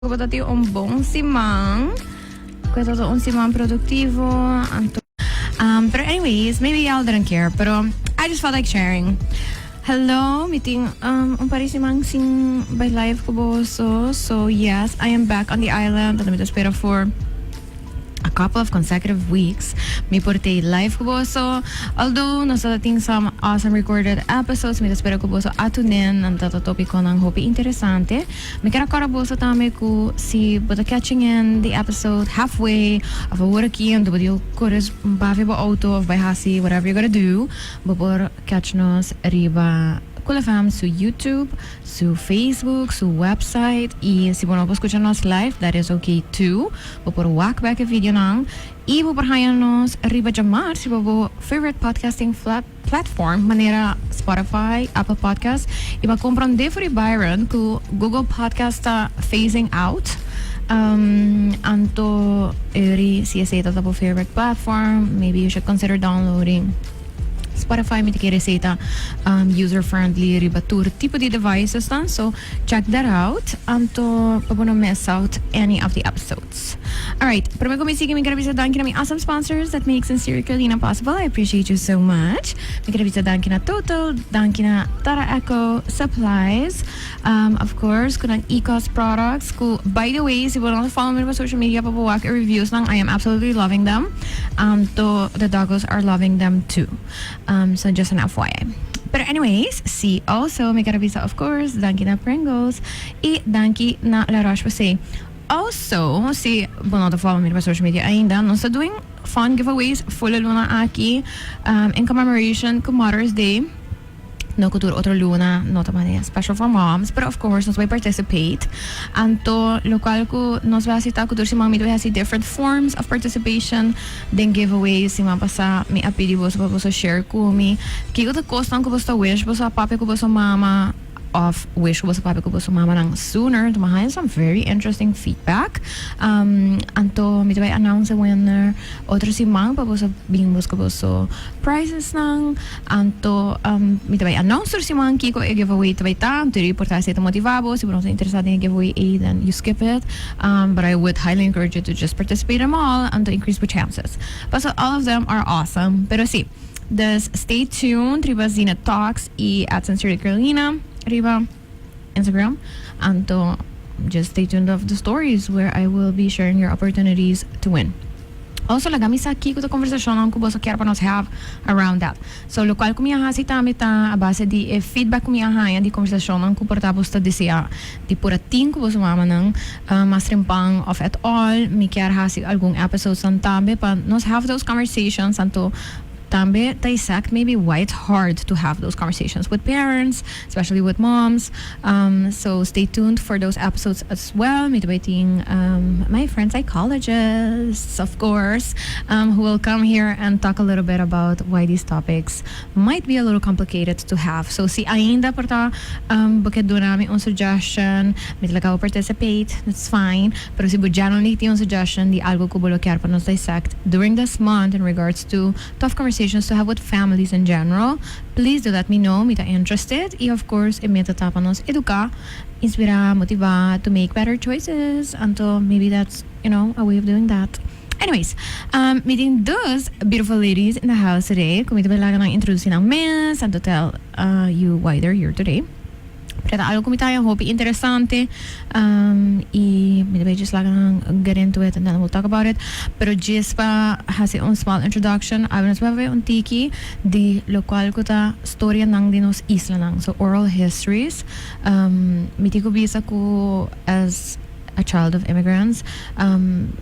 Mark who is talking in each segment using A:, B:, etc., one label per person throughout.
A: Ku bo ta tin un bon siman. Ku e ta un siman produktivo. Anto pero anyways, maybe y'all didn't care, pero I just felt like sharing. Hello, mi tin un par di siman sin bai live ku boso. So yes, I am back on the island. Anto mi ta spera for a couple of consecutive weeks mi por tei live ku boso. Although nos ta tin some awesome recorded episodes, mi ta spera ku boso a tunen nan ta ta topikonan hopi interesante. Mi ker a kòrda boso tambe ku si bo ta catching in the episode halfway of awor aki anto bo di kore bafia bo auto of bai hasi whatever you gotta do, bo por catch nos riba Cool FM su YouTube, su Facebook, su website y si bo no por scucha nos live that is okay too. Bo por wak bek e videonan y bo por haña nos riba djamars riba bo favorite podcasting platform manera Spotify, Apple Podcast y bo a comprende for di Byron cu Google Podcast ta phasing out. Anto eri si esey ta bo favorite platform maybe you should consider downloading Spotify. Mi ta kere esey ta user friendly riba tur tipo di devices nan, so check that out anto pa bo no miss out any of the episodes. Alright, prome ku mi sigui mi kere bisa danki na mi awesome sponsors that make Sincerely Carolina possible. I appreciate you so much. Mi kere bisa danki na Total, danki na Tara Echo Supplies, of course ku nan Ecos products ku, by the way, si bo no ta follow mi riba social media pa bo wak e reviews nan, I am absolutely loving them. Anto the doggos are loving them too. So just an FYI. Pero anyways, si also mi ker bisa, of course, danki na Pringles y danki na La Roche-Posay. Also, si bo no ta follow mi riba social media ainda, nos ta doing fun giveaways full e luna aki in commemoration cu Mother's Day. No cu tur otro luna no ta manera special for moms, pero of course nos bay participate. Anto locual cu nos bay haci ta cu tur siman mi ta bay haci different forms of participation den giveaways. Siman pasa mi a pidi boso pa boso share cu mi kico ta cosnan cu boso ta wish boso a papia cu boso mama of wish cu boso papia cu boso mamanan sooner. Anto mi a haya some very interesting feedback. Anto mi ta bay announce e winner otro siman pa boso bin busca boso prizesnan. Anto mi ta bay announce tur siman kico e giveaway ta bay ta. Anto por ta esey ta motiva bo. Si bo no ta interesa den e giveaway ey, then you skip it. But I would highly encourage you to just participate them all anto increase bo chances. Paso all of them are awesome. Pero si, dus stay tuned riba Zina Talks y @sincerelycarolina riba Instagram. Anto just stay tuned of the stories where I will be sharing your opportunities to win. Also laga mi sa kiko ta conversacionnan cu boso kier pa nos have around that. So locual cu mi a haci tambe ta a base di e feedback cu mi a haya di conversacionnan cu por ta boso ta desea di por a tin cu boso mamanan mas trempan of at all. Mi kier haci algun episodesnan tambe pa nos have those conversations, anto tambe dissect maybe why it's hard to have those conversations with parents, especially with moms. So stay tuned for those episodes as well. Mi ta bay tin my friend psychologists, of course, who will come here and talk a little bit about why these topics might be a little complicated to have. So si ainda por ta bo ke duna mi un suggestion, mi ta laga bo participate, that's fine. Pero si bo genuinely tin un suggestion di algo cu bo lo kier pa nos dissect during this month in regards to tough conversations to have with families in general, please do let me know, mi ta interested y of course e meta ta pa nos educa, inspira, motiva to make better choices, anto maybe that's a way of doing that. Anyways, mi tin dos beautiful ladies in the house today cu mi ta bay laga nan introduci nan mes and to tell you why they're here today. Pero ta algo cu mi ta haya hopi interesante y mi ta bay just laga nan get into it and then we'll talk about it. Pero djis pa haci un small introduction, awe nos bay papia un tiki di locual cu ta storianan di nos islanan, so oral histories. Mi tin cu bisa cu as a child of immigrants,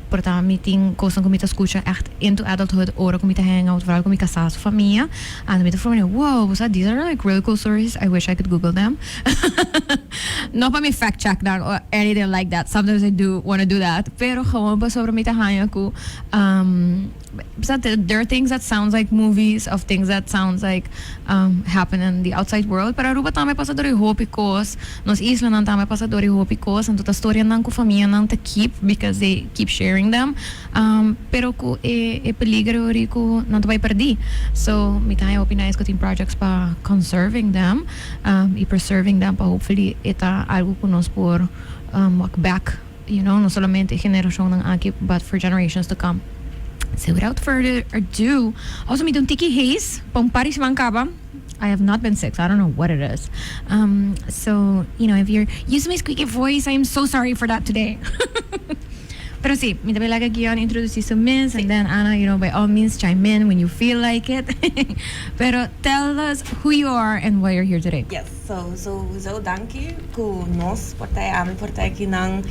A: por ta mi tin cosnan cu mi ta scucha echt into adulthood ora cu mi ta hang out vooral cu mi casa su famia, anto mi ta forma wow, bo sa these are like really cool stories, I wish I could google them. No pa mi fact check nan or anything like that, sometimes I do wanna do that, pero gewoon pasobra mi ta haña cu sa there are things that sounds like movies of things that sounds like happen in the outside world, pero Aruba tambe pasa dor di hopi cos, nos islanan tambe pasa dor di hopi cos, anto ta storianan cu famianan ta keep because they keep sharing them, pero cu e peligro ri cu nan ta bay perdi, so mi ta haña hopi nice cu tin projects pa conserving them y preserving them pa hopefully e ta algo cu nos por wak back. no solamente generacion aki, but for generations to come. So without further ado, also mi ta un tiki hees, pa un par di siman caba. I have not been sick, so I don't know what it is. So, if you're used to my squeaky voice, I am so sorry for that today. Pero si, mi ta bay laga Gian introduce su mes, and then Anna, by all means chime in when you feel like it. Pero tell us who you are and why you're here today.
B: Yes, so danki cu nos por ta ami por ta aki nan.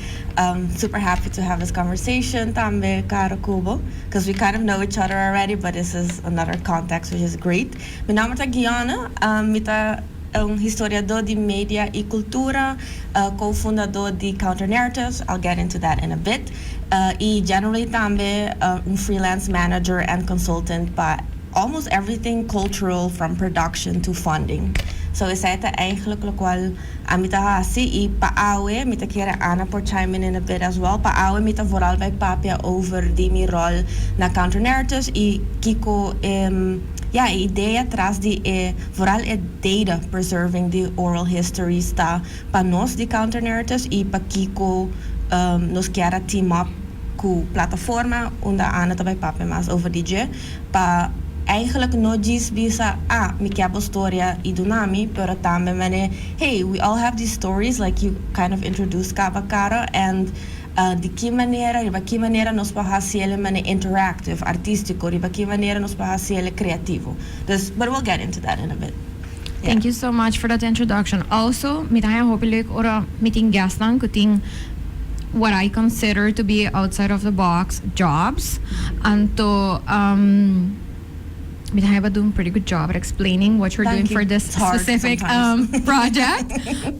B: Super happy to have this conversation tambe, Caro, cu bo, because we kind of know each other already, but this is another context, which is great. Mi nomber ta Giana, mi ta un historiador di media y cultura, co-fundador di Counter Narratives. I'll get into that in a bit. Y generally tambe un freelance manager and consultant pa almost everything cultural, from production to funding. So esey ta eigenlijk locual ami ta hasi y pa awe mi ta kere Ana por chime in a bit as well. Pa awe mi ta vooral bay papia over di mi rol na Counter Narratives y kiko ja, idea tras di vooral e data preserving the oral histories ta pa nos di Counter Narratives y pa kiko nos kier team up cu plataforma unda Ana tambe papia mas over di dje, pa eigenlijk no djis bisa, "Ah, mi kier historia y duna mi," pero tambe mane, "Hey, we all have these stories," like you kind of introduced caba, Cara, and di ki manera, riba ki manera nos por haci mane interactive, artistico, riba ki manera nos por haci creativo. Dus, but we'll get into that in a bit.
A: Yeah. Thank you so much for that introduction. Also, mi ta hopi leuk ora mi tin guestnan cu tin what I consider to be outside of the box jobs. Anto mi ta doing pretty good job at explaining what you're
B: Thank
A: doing
B: you.
A: for this
B: It's hard
A: specific
B: sometimes.
A: Project.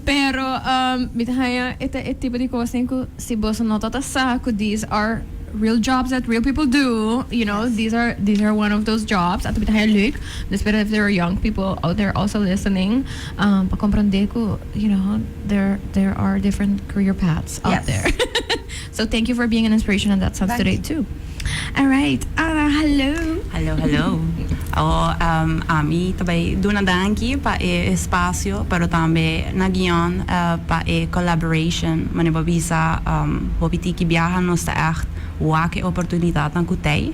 A: Pero mi ta e tipo di cos cu si bo no ta sa cu these are real jobs that real people do. These are one of those jobs. Anto mi ta leuk. Dus pero if there are young people out there also listening, pa comprende cu there are different career paths out there. So thank you for being an inspiration in that sense
B: Thank
A: today
B: you.
A: Too. All right, Anna, hello.
C: Hello, hello. Oh, ami tambe duna danki pa e espacio, pero tambe na Guion pa e collaboration. Mane bo bisa hopi tiki biaha nos ta echt wak e oportunidad nan cu t'ey.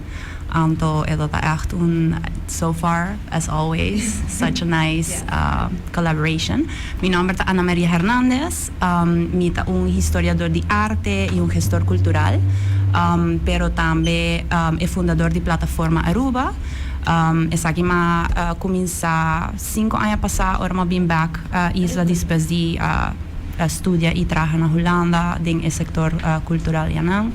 C: Anto e ta echt un, so far, as always, such a nice collaboration. Mi nomber ta Ana Maria Hernandez, mi ta un historiador di arte y un gestor cultural, pero tambe e fundador di Plataforma Aruba. Esaki m'a cuminsa 5 aña pasa, ora m'a bin back isla despues di studia y traha na Hulanda den e sector cultural yanan.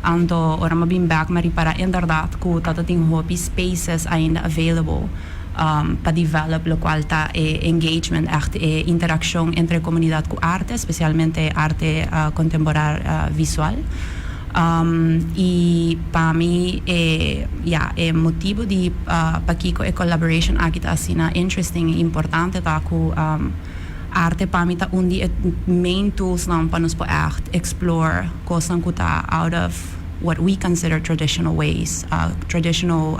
C: Anto ora m'a bin back, m'a ripara inderdaad cu tata tin hopi spaces ainda available pa develop locual ta e engagement, echt e interaccion entre comunidad cu arte, especialmente arte contemporaneo visual. Y pa mi e, ja, e motibo di pakico e collaboration aki ta asina interesting y importante ta cu arte pa mi ta un di e main tools nan pa nos por echt explore cosnan cu ta out of what we consider traditional ways, traditional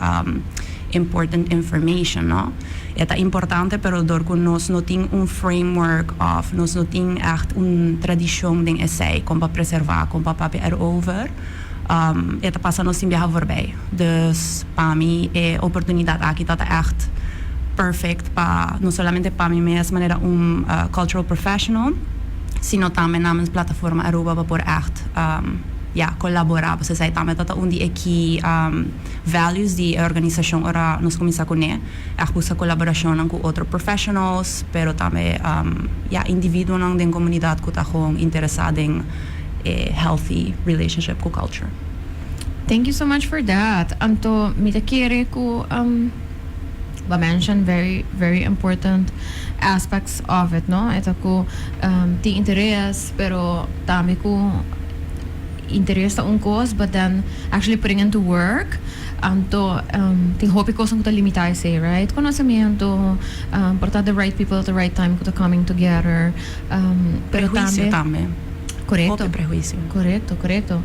C: important information, no? E ta importante, pero door cu nos no tin un framework of nos no tin echt un tradicion den esey, con pa preserva, con pa papia erover, e ta pasa nos sin biaha voorbij. Dus pa mi e oportunidad aki ta echt perfect pa no solamente pa mi mes manera un cultural professional, sino tambe namens Plataforma Aruba pa por echt ja, colabora. Bo sa, tambe ta un di e key values di organisacion ora nos cuminsa cu ne. Echt busca colaboracion cu otro professionals, pero tambe ja, individuonan den comunidad cu ta gewoon interesa den healthy relationship cu culture.
A: Thank you so much for that. Anto, mi ta kere cu ba mention very very important aspects of it, no? E ta cu tin interes, pero tambe cu interes ta un cos, but then actually putting into work. Anto, tin hopi cos cu ta limita esey, right? Conocimento, por ta the right people at the right time cu ta coming together. Pero
C: Prehuicio
A: tambe
C: tambe.
A: Corecto.
C: Hopi prehuicio.
A: Corecto.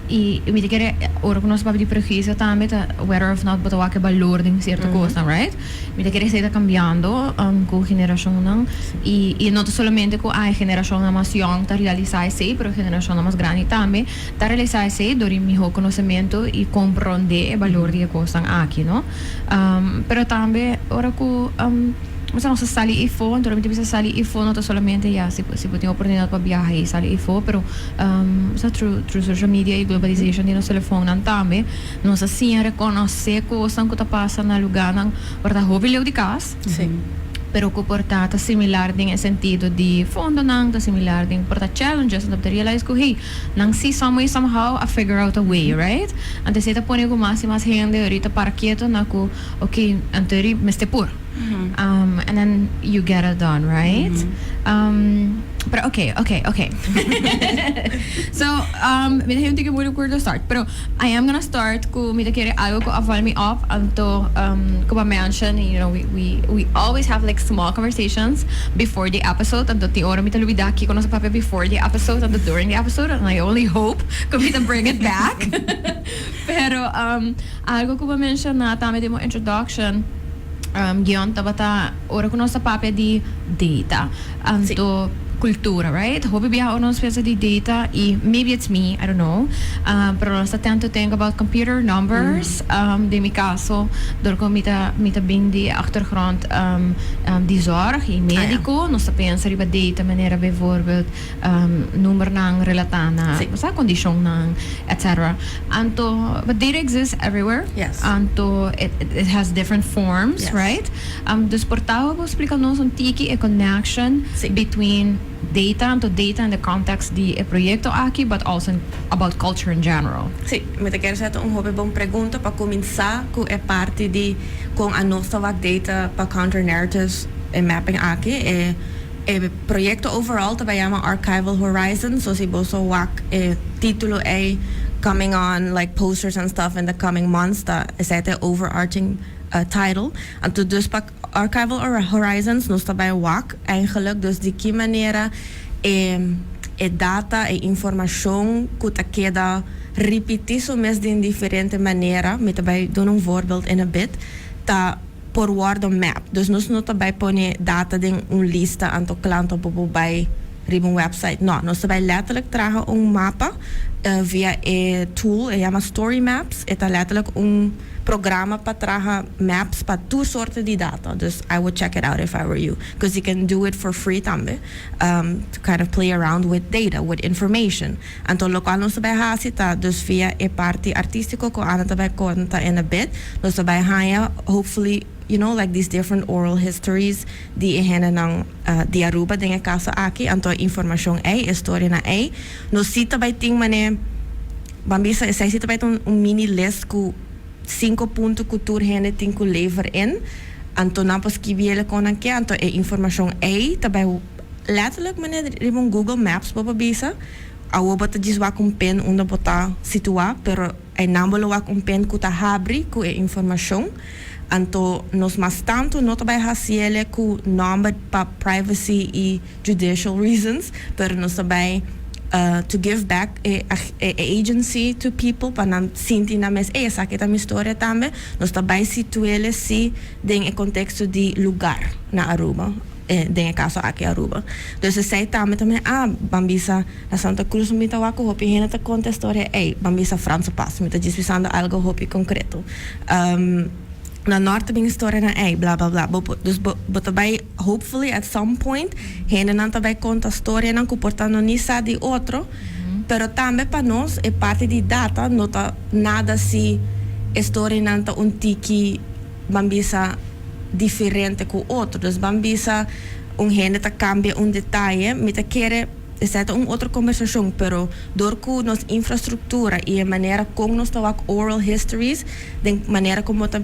A: Y mi ta kere, ora cu nos papia di prehuicio tambe ta whether of not bo ta wak e balor den cierto cosnan, right? Mi ta kere esey ta cambiando cu generacionnan y no ta solamente cu e generacionnan mas young ta realisa esey, pero e generacionnan mas grandi tambe ta realisa esey door di miho conocemento y compronde e balor di e cosnan aki, no? Pero tambe ora cu nos a sali efo, anto ora mi ta bisa sali efo no ta solamente ya si bo tin oportunidad pa biaha y sali efo, pero sa through social media y globalization di nos telefoonnan tambe nos a siña reconoce cosnan cu ta pasa na lugarnan por ta hopi leu di cas, pero cu por ta ta similar den e sentido di fondonan, ta similar den por ta challenges, anto bo ta realize cu, hey, nan si some way somehow a figure out a way, right? Anto esey ta pone cu mas y mas hende ahorita para keto na cu, ok, anto eri mester por. And then you get it done, right? Pero ok. So, mi ta un tiki moeilijk word to start. Pero I am gonna start cu mi ta kere algo cu a val me op. Anto, como I mentioned, we always have like small conversations before the episode. Anto tin ora mi ta lubida kico nos a papia before the episode, anto during the episode. And I only hope cu mi ta bring it back. Pero algo cu bo menciona tambe den bo introduction, Gion, tabata ora cu nos ta papia di data, anto cultura, right? Hopi biaha ora nos pensa di data y maybe it's me, I don't know, pero nos ta tend to think about computer numbers. Den mi caso, door cu mi ta bin di achtergrond di zorg y medico, nos ta pensa riba data manera bijvoorbeeld numbernan relata na sa condicionnan, etc. Anto, but data exists everywhere. Anto, it has different forms, right? Dus por ta bo explica nos un tiki e connection between data, anto data in the context di e proyecto aki, but also about culture in general.
B: Si, mi ta kere un hopi bon pregunta pa cuminsa cu e parti di con anos ta wak data pa counter narratives e mapping aki. E proyecto overall ta yama Archival Horizon, so si bo wak e titulo e coming on like posters and stuff in the coming months, ta esey the overarching title. Anto dus pa Archival Horizons nos ta bay wak eigenlijk dus di ki manera e data e informacion cu ta keda ripiti su mes di diferente manera, mi ta bay duna un voorbeeld in a bit, ta por wordo map. Dus nos no ta bay pone data den un lista anto cla, anto bo bay riba un website. No, nos ta bay letterlijk traha un mapa via e tool, e yama Story Maps, e ta letterlijk un programa pa traha maps pa tur sorto di data. Dus I would check it out if I were you, because you can do it for free tambe, to kind of play around with data, with information. Anto loke nos ta bay hasi ta dus via e parti artistico cu Ana ta bay conta in a bit, nos ta bay haya hopefully like these different oral histories di hendenan di Aruba den e caso aki, anto informacion ey, historianan ey, nos si ta bay tin mane, ban bisa, esey si ta bay un mini list cu cinco punto cu tur hende tin cu lever in, anto nan por skirbi con nan ke, anto e informacion ey ta bay letterlijk mane riba un Google Maps, bo por bisa, awo bo ta djis wak un pin unda bo ta situa, pero e nan bo lo wak un pin cu ta habri cu e informacion. Anto nos mas tanto no ta bay hasiele cu nomber pa privacy y judicial reasons, pero nos ta bay to give back e agency to people pa nan sinti nan mes, "Ey, esaki ta mi historia tambe." Nos ta bay situele si den e contexto di lugar na Aruba, den e caso aki Aruba. Dus esey tambe, ah, ban bisa na Santa Cruz mi ta wak hopi hende ta conta historia, ey, ban bisa Franse Pas, mi ta djis bisando algo hopi concreto. Na Norte bin historianan ey, bla bla bla. Dus bo ta bay hopefully at some point hendenan ta bay conta historianan cu por ta no ni sa di otro, pero tambe pa nos e parti di data no ta nada si historianan ta un tiki, ban bisa, diferente cu otro. Dus ban bisa un hende ta cambia un detaye, mi ta kere esey ta un otro conversacion, pero door cu nos infrastructura y e manera con nos ta wak oral histories, di manera como ta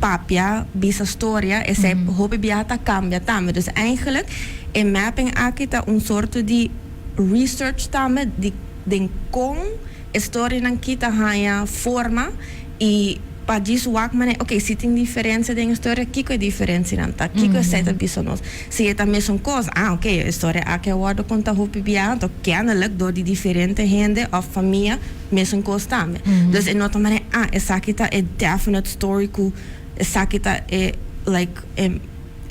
B: papia, bisa historia, esey hopi biaha ta cambia tambe. Dus eigenlijk e mapping aki ta un sorto di research tambe di den con historianan aki ta haya forma y Pa djis wak manera, ok, si tin diferencia den historia, kiko e diferencianan ta? Kiko esey ta bisa nos? Si e ta mesun cos, ah, ok, e historia aki a wordo conta hopi biaha, anto kennelijk door di diferente hende of famia mesun cos tambe. Dus e no ta manera, ah, esaki ta e definite story cu esaki ta e like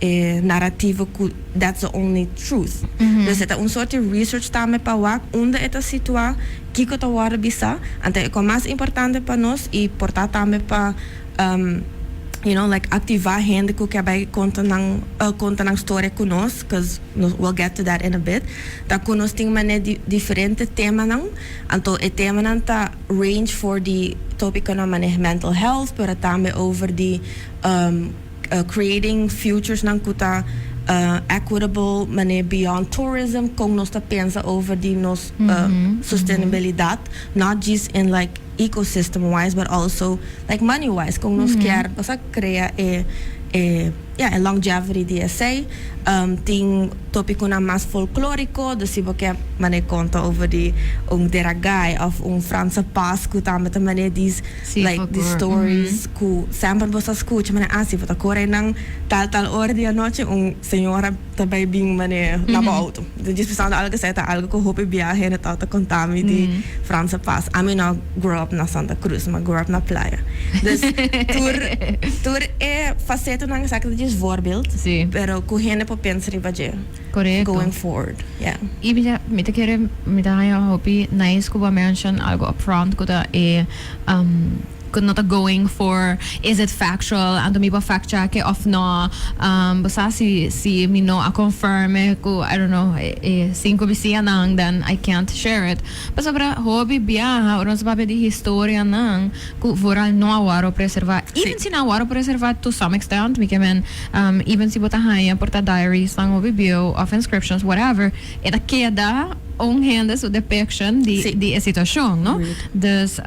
B: e narrativa cu that's the only truth. Dus e ta un soort di research tambe pa wak unda e ta situa, kiko ta wordo bisa. Anto e con mas importante pa nos y por ta tambe pa like activa hende cu kier bay conta nan storia cu nos, 'cause nos we'll get to that in a bit, ta cu nos tin mane di diferente temanan. Anto e temanan ta range for di topiconan mane mental health, pero tambe over di creating futures nan cu ta equitable, mane beyond tourism, con nos ta pensa over di nos sostenibilidad, not just in like ecosystem wise but also like money wise, con nos kier, o sea, crea e, yeah, e longevity di esey. Tin topiconan mas folklorico, dus si bo kier mane conta over di un Deragai of un Franse Pas cu tambe ta mane these like these stories cu semper bo sa scucha mane, ah, si bo ta core nan tal tal ora di anochi, un señora ta bay bin mane na bo auto. Dus pensando algo esey ta algo cu hopi biaha hende ta conta mi di Franse Pas. Ami no grow up na Santa Cruz, ma grow up na Playa. Dus tur e facetanan esaki ta djis voorbeeld, pero cu hende por pensa riba dje going forward. Yeah.
A: Y mi ta kere, mi ta haya hopi nice cu bo mention algo upfront cu ta e cu no ta going for is it factual, anto mi por fact check of no, bo sa, si mi no a confirm cu, I don't know, e cinco bisiñanan, then I can't share it. Pasobra hopi biaha ora nos papia di historianan cu vooral no a wordo preserva, even si no a wordo preserva to some extent, mi kiermen, even si bo ta haya por ta diaries nan hopi bieu of inscriptions, whatever, e ta keda un hende su depiction di e situacion, no? Dus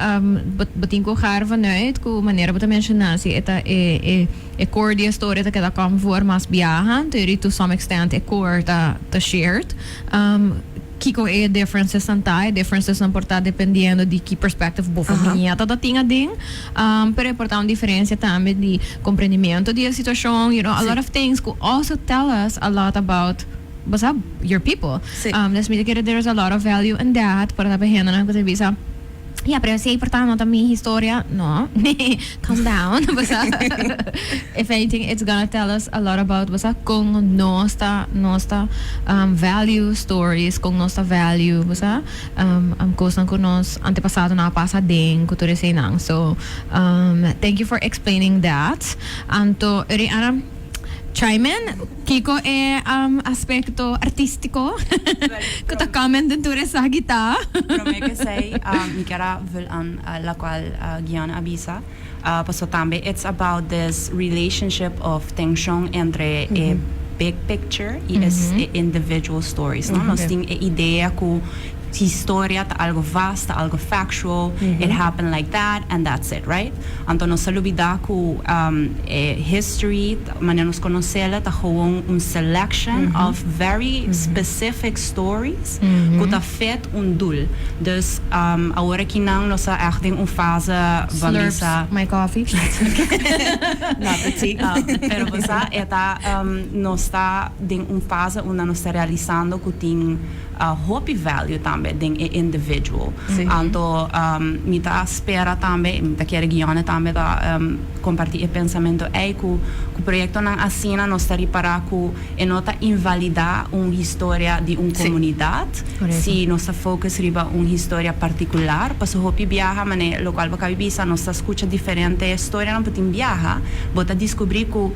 A: bo tin cu gaan vanuit cu manera bo ta menciona, si e ta e core di e storia ta keda kom voor mas biaha, to some extent e core ta shared. Kiko e differences nan ta, e differences nan por ta dependiendo di ki perspective bo famia ta tin aden, pero e por ta un diferencia tambe di comprendimento di e situacion, a lot of things could also tell us a lot about, what's up, your people. Dus mi ta kere there's a lot of value in that, pero ta hende nan cu ta bisa, "Ja, pero si por ta no ta mi historia." No. Calm down. Basta, if anything, it's gonna tell us a lot about, basta, con nos ta value stories, con nos ta value, basta, cosnan cu nos antepasadonan a pasa den, cu tur eseynan. So, thank you for explaining that. Anto, Eri Ana, chime in, kiko e aspecto artistico cu ta comment den tur esaki ta?
C: Prome cu esey, mi kier a vul aan locual Gianna a bisa. Paso tambe it's about this relationship of tension entre e big picture y e individual stories, no? Nos tin e idea cu historia ta algo vast, algo factual, it happened like that and that's it, right? Anto nos ta lubida cu history, manera nos conoce, ta gewoon un selection of very specific stories cu ta fit un doel. Dus awor aki nan nos ta echt den un fase
A: van
B: Slurps
C: bisa
A: my coffee.
B: Not the tea.
C: Pero bo sa, e ta nos ta den un fase unda nos ta realisando cu tin hopi value tambe den e individual. Anto mi ta spera tambe, mi ta kere Gianna tambe ta comparti e pensamento ey cu proyectonan asina nos ta ripara cu e no ta invalida un historia di un comunidad. Si nos ta focus riba un historia particular, paso hopi biaha, mane locual bo a caba di bisa, nos ta scucha diferente historianan, bo tin biaha, bo ta descubri cu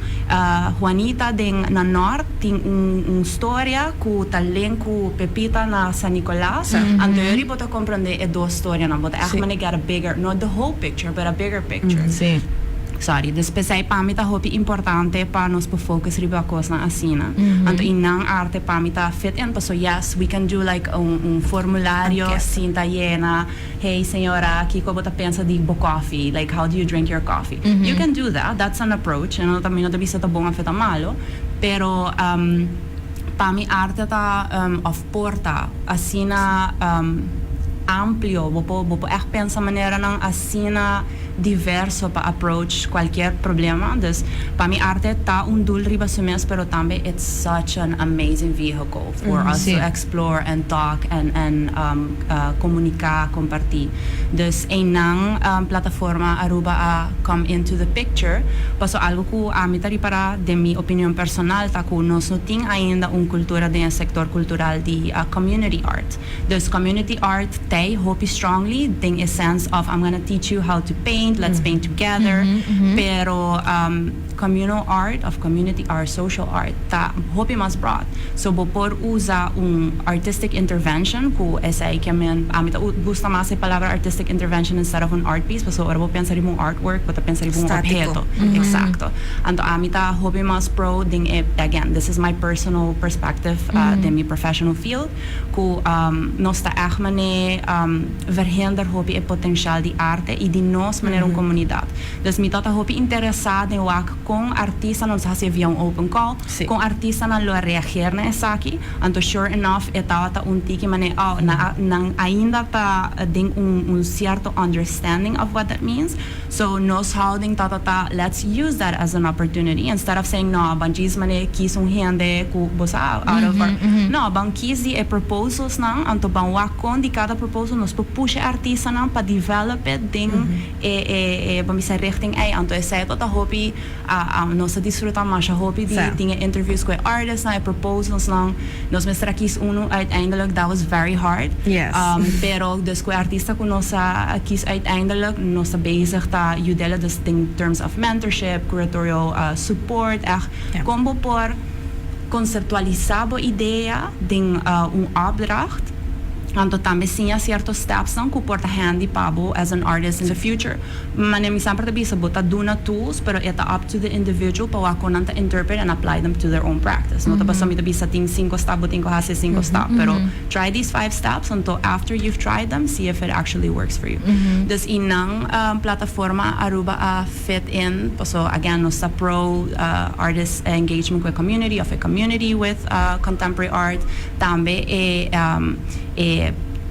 C: Juanita den na Noord tin un historia cu ta link cu Pepita na San Nicolas. Anto yori bo ta comprende e dos historianan, bo ta echt mane get a bigger, not the whole picture, but a bigger picture. Sorry, dus p'esey pa mi ta hopi importante pa nos por focus riba cosnan asina. Anto einan arte pa mi ta fit in, so yes, we can do like un formulario
B: Enquete.
C: Sinta yena, "Hey señora, kiko bo ta pensa di bo coffee? Like, how do you drink your coffee?" You can do that, that's an approach. En tambe no ta bisa ta bon of ta malo, pero pa mi arte ta of por ta asina. Amplio, bo por echt pensa maneranan asina diverso pa approach cualkier problema. Dus pa mi arte ta un doel riba su mes, pero tambe it's such an amazing vehicle for us to explore and talk and comunica, comparti. Dus einan Plataforma Aruba a come into the picture. Paso algo cu ami ta ripara, den mi opinion personal, ta cu nos no tin ainda un cultura den sector cultural di community art. Dus community art ta hopi strongly den a sense of "I'm gonna teach you how to paint, let's paint together." Pero communal art of community art, social art, ta hopi mas broad. So bo por usa un artistic intervention, cu esey kiermen, ami ta gusta mas e palabra artistic intervention instead of an art piece, paso ora bo pensa riba un artwork, bo ta pensa riba un
B: Statico.
C: Obheto. Exacto. Anto ami ta hopi mas pro den e, again, this is my personal perspective den mi professional field, cu nos ta echt mane verhinder hopi e potencial di arte y di nos manera un comunidad. Dus mi ta hopi interesa den wak con artistanan hasi via un open call, con artistanan lo reageer na esaki. Anto sure enough e tawata un tiki mane oh, na, nan ainda ta den un cierto understanding of what that means. So nos houding ta let's use that as an opportunity instead of saying, "No, ban djis mane kies un hende cu bo sa out of our, no, ban kies di e proposals nan, anto ban wak con di cada proposal nos por push e artistanan pa develop it den e ban bisa richting ei." Anto esey ta hopi nos a disfruta masha hopi di tin interviews cu e artists nan, e proposals nan. Nos mester a kies uno uiteindelijk. That was very hard. Pero dus cu e artista cu nos a kies uiteindelijk, nos ta bezig ta yud'e dus in terms of mentorship, curatorial support, echt con bo por conceptualisa bo idea den un opdracht. Anto tambe siña cierto steps nan cu por ta handy pa bo as an artist in the future. Mane mi semper ta bisa, bo ta duna tools, pero e ta up to the individual pa wak con nan ta interpret and apply them to their own practice. No ta basta mi ta bisa tin cinco stap, bo tin cu hasi cinco stap, pero try these five steps until after you've tried them, see if it actually works for you. Dus einan Plataforma Aruba a fit in, so again, nos ta pro artist engagement with community, of a community with contemporary art, tambe e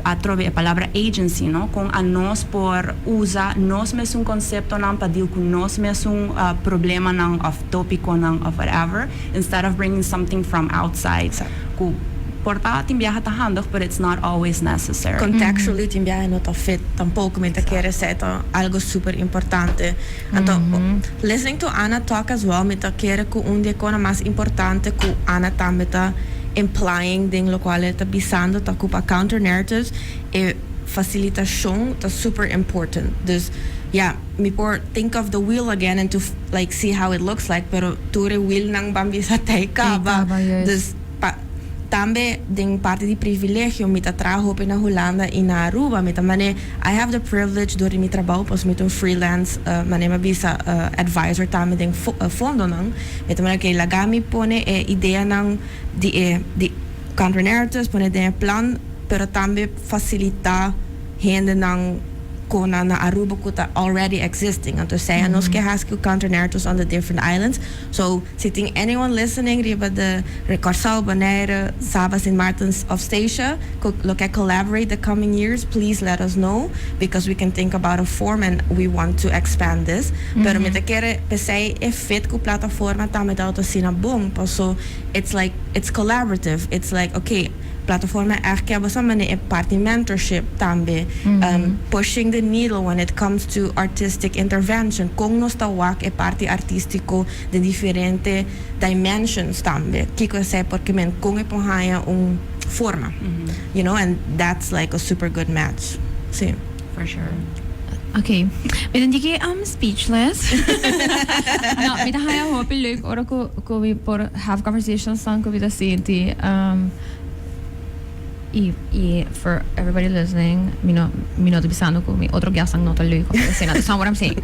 C: atrobe e palabra agency, no? Con anos por usa nos mesun conceptonan pa deal cu nos mesun problemanan of topiconan of whatever, instead of bringing something from outside. Cu por ta tin biaha ta handig, but it's not always necessary.
B: Contextually tin biaha no ta fit tampoco, mi ta kere ta algo super importante. Anto, listening to Anna talk as well, mi ta kere cu un di e cosnan mas importante cu Anna tambe ta implying den locual e ta bisando ta cu pa counter narratives e facilitacion ta super important. Dus ja, mi por think of the wheel again and to like see how it looks like, pero tur e wielnan, ban bisa, ta caba.
A: Caba, yes.
B: Dus tambe den parti di privilegio, mi ta traha na Hulanda y na Aruba, mi ta mane I have the privilege door mi trabou, pues mi ta un freelance mane mi bisa advisor tambe den fondonan. Mi ta mane, okay, laga mi pone e ideanan di counter narratives, pone den plan, pero tambe facilita hendenan cu na Aruba cu ta already existing. Anto, sea nos kier haci counter narratives on the different islands. So, si tin anyone listening riba di Curaçao, Bonaire, Saba, St. Martin's of Statia, lo kier collaborate the coming years, please let us know because we can think about a form and we want to expand this. Pero mi ta kere p'esey e fit cu Plataforma tambe ta asina bon. So it's like it's collaborative. It's like, okay, Plataforma echt kier basta mane e parti mentorship tambe, pushing the needle when it comes to artistic intervention, con nos ta wak e parti artistico di diferente dimensions tambe, kico esey por kiermen, con e por haya un forma, and that's like a super good match, si.
C: For sure.
A: Ok. Mi ta cu I'm speechless. No, mi ta haya hopi leuk ora cu mi por have conversations nan cu mi ta sinti y for everybody listening, mi no ta bisando cu mi otro guest no ta leuk of asina. That's not what I'm saying.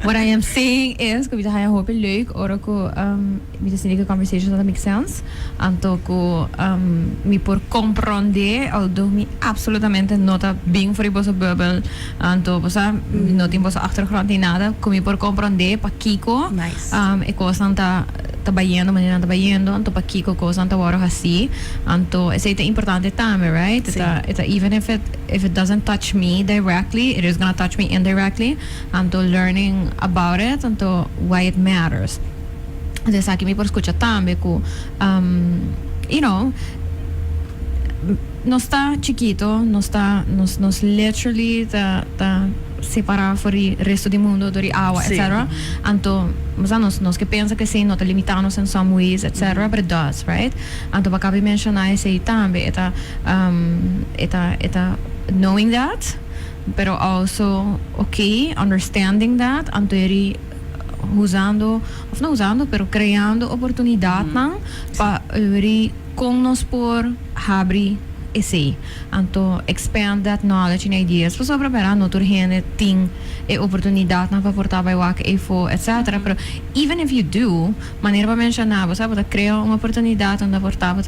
A: What I am saying is cu mi ta haya hopi leuk ora cu mi ta sinti cu conversations ta make sense. Anto cu mi por comprende, although mi absolutamente no ta bin for boso bubbel, anto boso no tin boso achtergrond ni nada, cu mi por comprende pakico
B: Nice.
A: E cosnan ta ta bayendo manera nan ta bayendo, anto pakico cosnan ta wordo haci. Anto esey ta importante tambe, right?
B: Si.
A: E ta even if it doesn't touch me directly, it is gonna touch me indirectly. Anto learning about it, anto why it matters. Anto esaki mi por scucha tambe cu nos ta chikito, nos ta nos nos literally ta separa for di resto di mundo dor di awa etcetera. Anto bo nos nos ke pensa cu esey no ta limita nos in some ways etcetera, but it does, right? Anto bo a caba di menciona esey tambe, e ta knowing that, pero also, okay, understanding that, anto eri usando, of no usando, pero creando oportunidadnan pa eri con nos por habri esey. Anto expand that knowledge and ideas. Pasobra bera no tur hende tin e oportunidadnan pa por ta bay wak efo, etc. Pero even if you do, manera bo a menciona, bo sa, bo ta crea un oportunidad unda por ta bo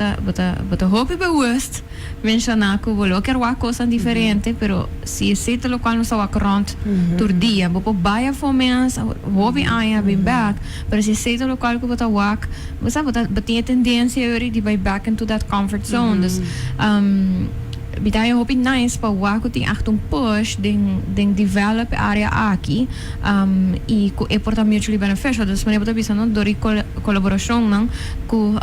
A: ta hopi bewust menciona cu bo lo kier wak cosnan diferente, pero si esey ta locual nos ta wak rond tur dia, bo por bay afo mes, hopi aña bin back, pero si esey ta locual cu bo ta wak, bo sa, bo tin e tendencia yori di bay back into that comfort zone. Dus, mi ta hopi nice pa wak cu tin echt un push den develop area aki y cu e por ta mutually beneficial. Dus manera bo ta bisa, no, door di colaboracion nan cu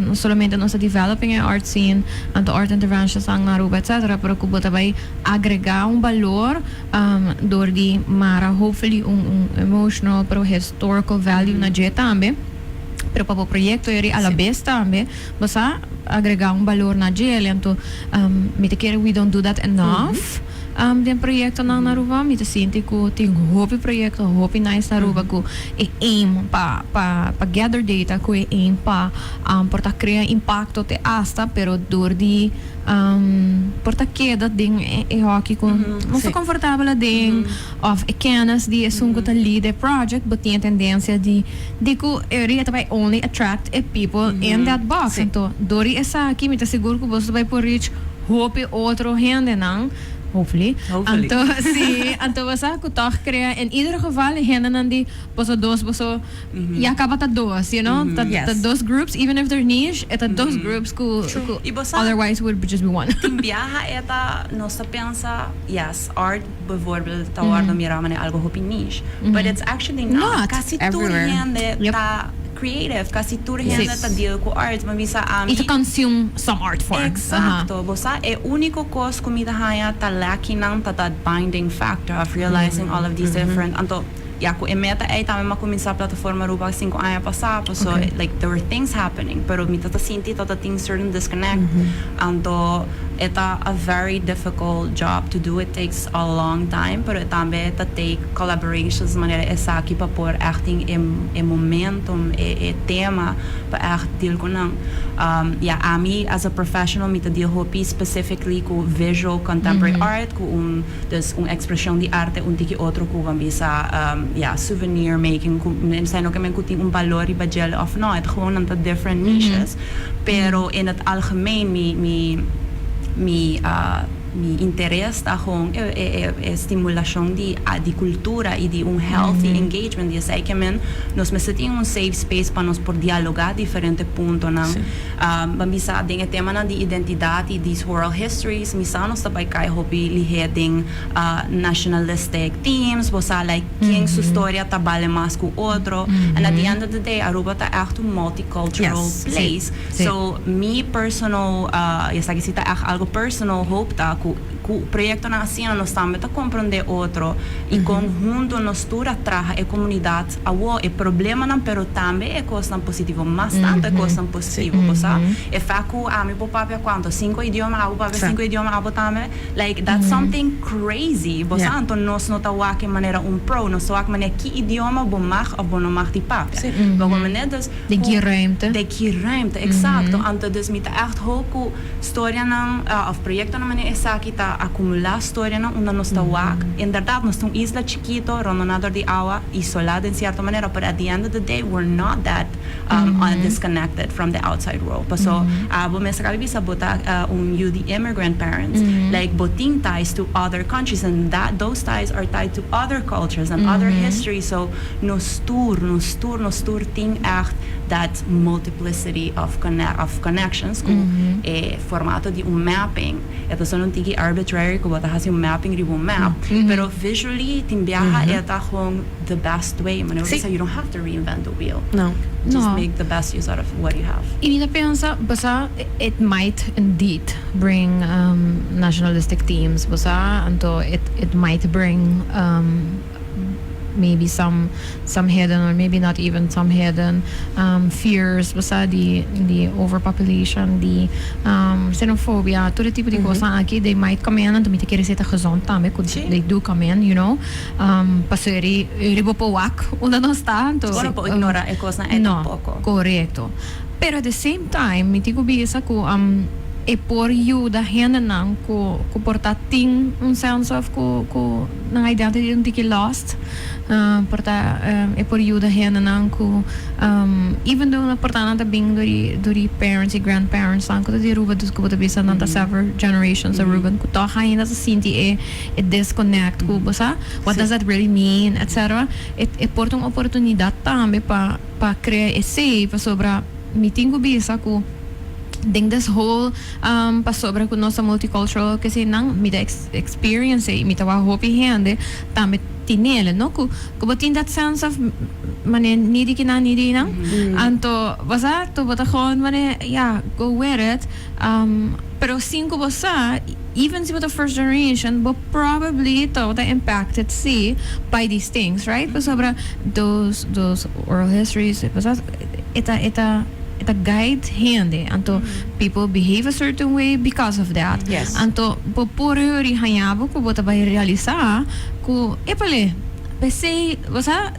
A: no solamente nos ta developing e art scene, anto art interventions na Aruba, etc., pero cu bo ta bay agrega un balor door di mara hopefully un emotional pero historical value na dje tambe. Pero pa bo proyecto yori a la bes tambe, bo sa agrega un balor na dje. Anto, mi ta kere we don't do that enough den proyectonan na Aruba. Mi ta sinti cu tin hopi proyecto, hopi nice na Aruba cu e aim pa gather data, cu e aim pa por ta crea impacto te hasta, pero door di por ta keda den e hoki cu no ta comfortabel den, of e kennis di esun cu ta lead e project, bo tin e tendencia di cu e ta bay only attract e people in that box. Anto, door di esaki, mi ta sigur cu bo ta bay por reach hopi otro hendenan, hopefully.
C: Hopefully.
A: Anto, si, anto bo sa cu toch crea, in ieder geval, hendenan di, boso dos, boso, ya caba ta dos, ta, ta dos groups, even if they're niche, e ta dos groups cu
C: Y bo sa-
A: otherwise would just be one.
C: Tin biaha e ta nos ta pensa, yes, art bijvoorbeeld ta wordo mira manera algo hopi niche, but it's actually not.
A: Not.
C: Casi tur
B: Everywhere.
C: hende ta creative, casi tur hende ta deal cu art. Ma bisa ami
A: Y to consume some art form.
C: Exacto. Bo sa, e unico cos cu mi ta haya ta lacking nan ta that binding factor of realizing all of these different, anto ja, cu e meta ey tambe m'a cuminsa Plataforma Aruba 5 aña pasa, so like there were things happening, pero mi ta sinti ta tin certain disconnect. Anto e ta a very difficult job to do. It takes a long time, pero tambe ta take collaborations manera esaki pa por echt tin e momentum, e tema pa echt deal cu nan. Ja, ami as a professional mi ta deal hopi specifically cu visual contemporary art, cu un dus un expresion di arte un tiki otro cu ban bisa ja, souvenir making, cu zijn ook men cu tin un balor riba dje of no, het gewoon een different niches. Pero in het algemeen mi interes ta gewoon e stimulacion di cultura y di un healthy engagement. Di esey ke men nos mester tin un safe space pa nos por dialoga diferente puntonan. Ban bisa den e temanan di identidad y these oral histories, mi sa nos ta bay cay hopi lihe den nationalistic themes, bo sa, like ken su historia ta bale mas cu otro. And at the end of the day, Aruba ta echt un multicultural place. So mi personal, esaki si ta echt algo personal, hope ta cu proyectonan asina nos tambe ta comprende otro y con hunto nos tur a traha e comunidad awo e problemanan, pero tambe e cosnan positivo, mas tanto e cosnan positivo, bo sa, e fa cu ami por papia cuanto cinco idioma, abo papia cinco idioma, abo tambe, like that's something crazy, bo sa. Anto nos no ta wak manera un pro, nos ta wak manera ki idioma bo mag of bo no mag di papia. Bo comprende? Dus
A: De ki ruimte.
C: De ki ruimte, exacto. Anto dus mi ta echt hoop cu storianan of proyectonan manera esaki ta acumula storianan unda nos ta wak. Inderdaad, nos ta un isla chikito, rondona door di awa, isola den cierto manera, but at the end of the day, we're not that disconnected from the outside world. Paso, abo mes a caba bisa bo ta un yu di immigrant parents, like bo tin ties to other countries and that those ties are tied to other cultures and other histories. So, nos tur, nos tur, nos tur tin echt that multiplicity of connections cu e formato di un mapping. E ta un tiki arbitrary cu bo ta haci un mapping riba un map, pero visually tin biaha e ta gewoon the best way. Maar you don't have to reinvent the wheel.
B: No.
C: Just
A: No.
C: make the best use out of what you have.
A: Y mi ta pensa, basta, it might indeed bring nationalistic themes, basta, anto it might bring maybe some hidden or maybe not even some hidden fears, basta di overpopulation, di xenophobia, tur tipo di cos aki, they might come in, anto mi ta kere esey ta gezond tambe, cu they do come in. Paso eri bo por wak unda nos ta, anto
C: Bo no por ignora e cosnan ey
A: no,
C: tampoco.
A: Corecto. Pero at the same time, mi tin cu bisa cu e por yuda hendenan cu por ta tin un sense of cu nan identity un tiki lost. Por ta e por yuda hendenan cu even though por ta nan ta bin dor di parents y grandparents nan cu ta di Aruba, dus cu bo ta bisa nan ta several generations Aruban cu toch ainda ta sinti e disconnect cu bo sa what does that really mean, etc. E por ta un oportunidad tambe pa crea esey, pasobra mi tin cu bisa cu den this whole pasobra cu nos ta multicultural cu esey nan mi ta experience y mi ta wak hopi hende tambe tinele, no, cu bo tin that sense of mane ni di kina ni di nan, anto basta to bo ta gewoon mane, yeah, go with it, pero sin cu bo sa, even si bo ta first generation, bo probably ta impacted si by these things, right, pasobra those oral histories, basta e ta guide hende, anto people behave a certain way because of that. Anto bo por hori haña bo cu bo ta bay realisa cu epale p'esey, basta,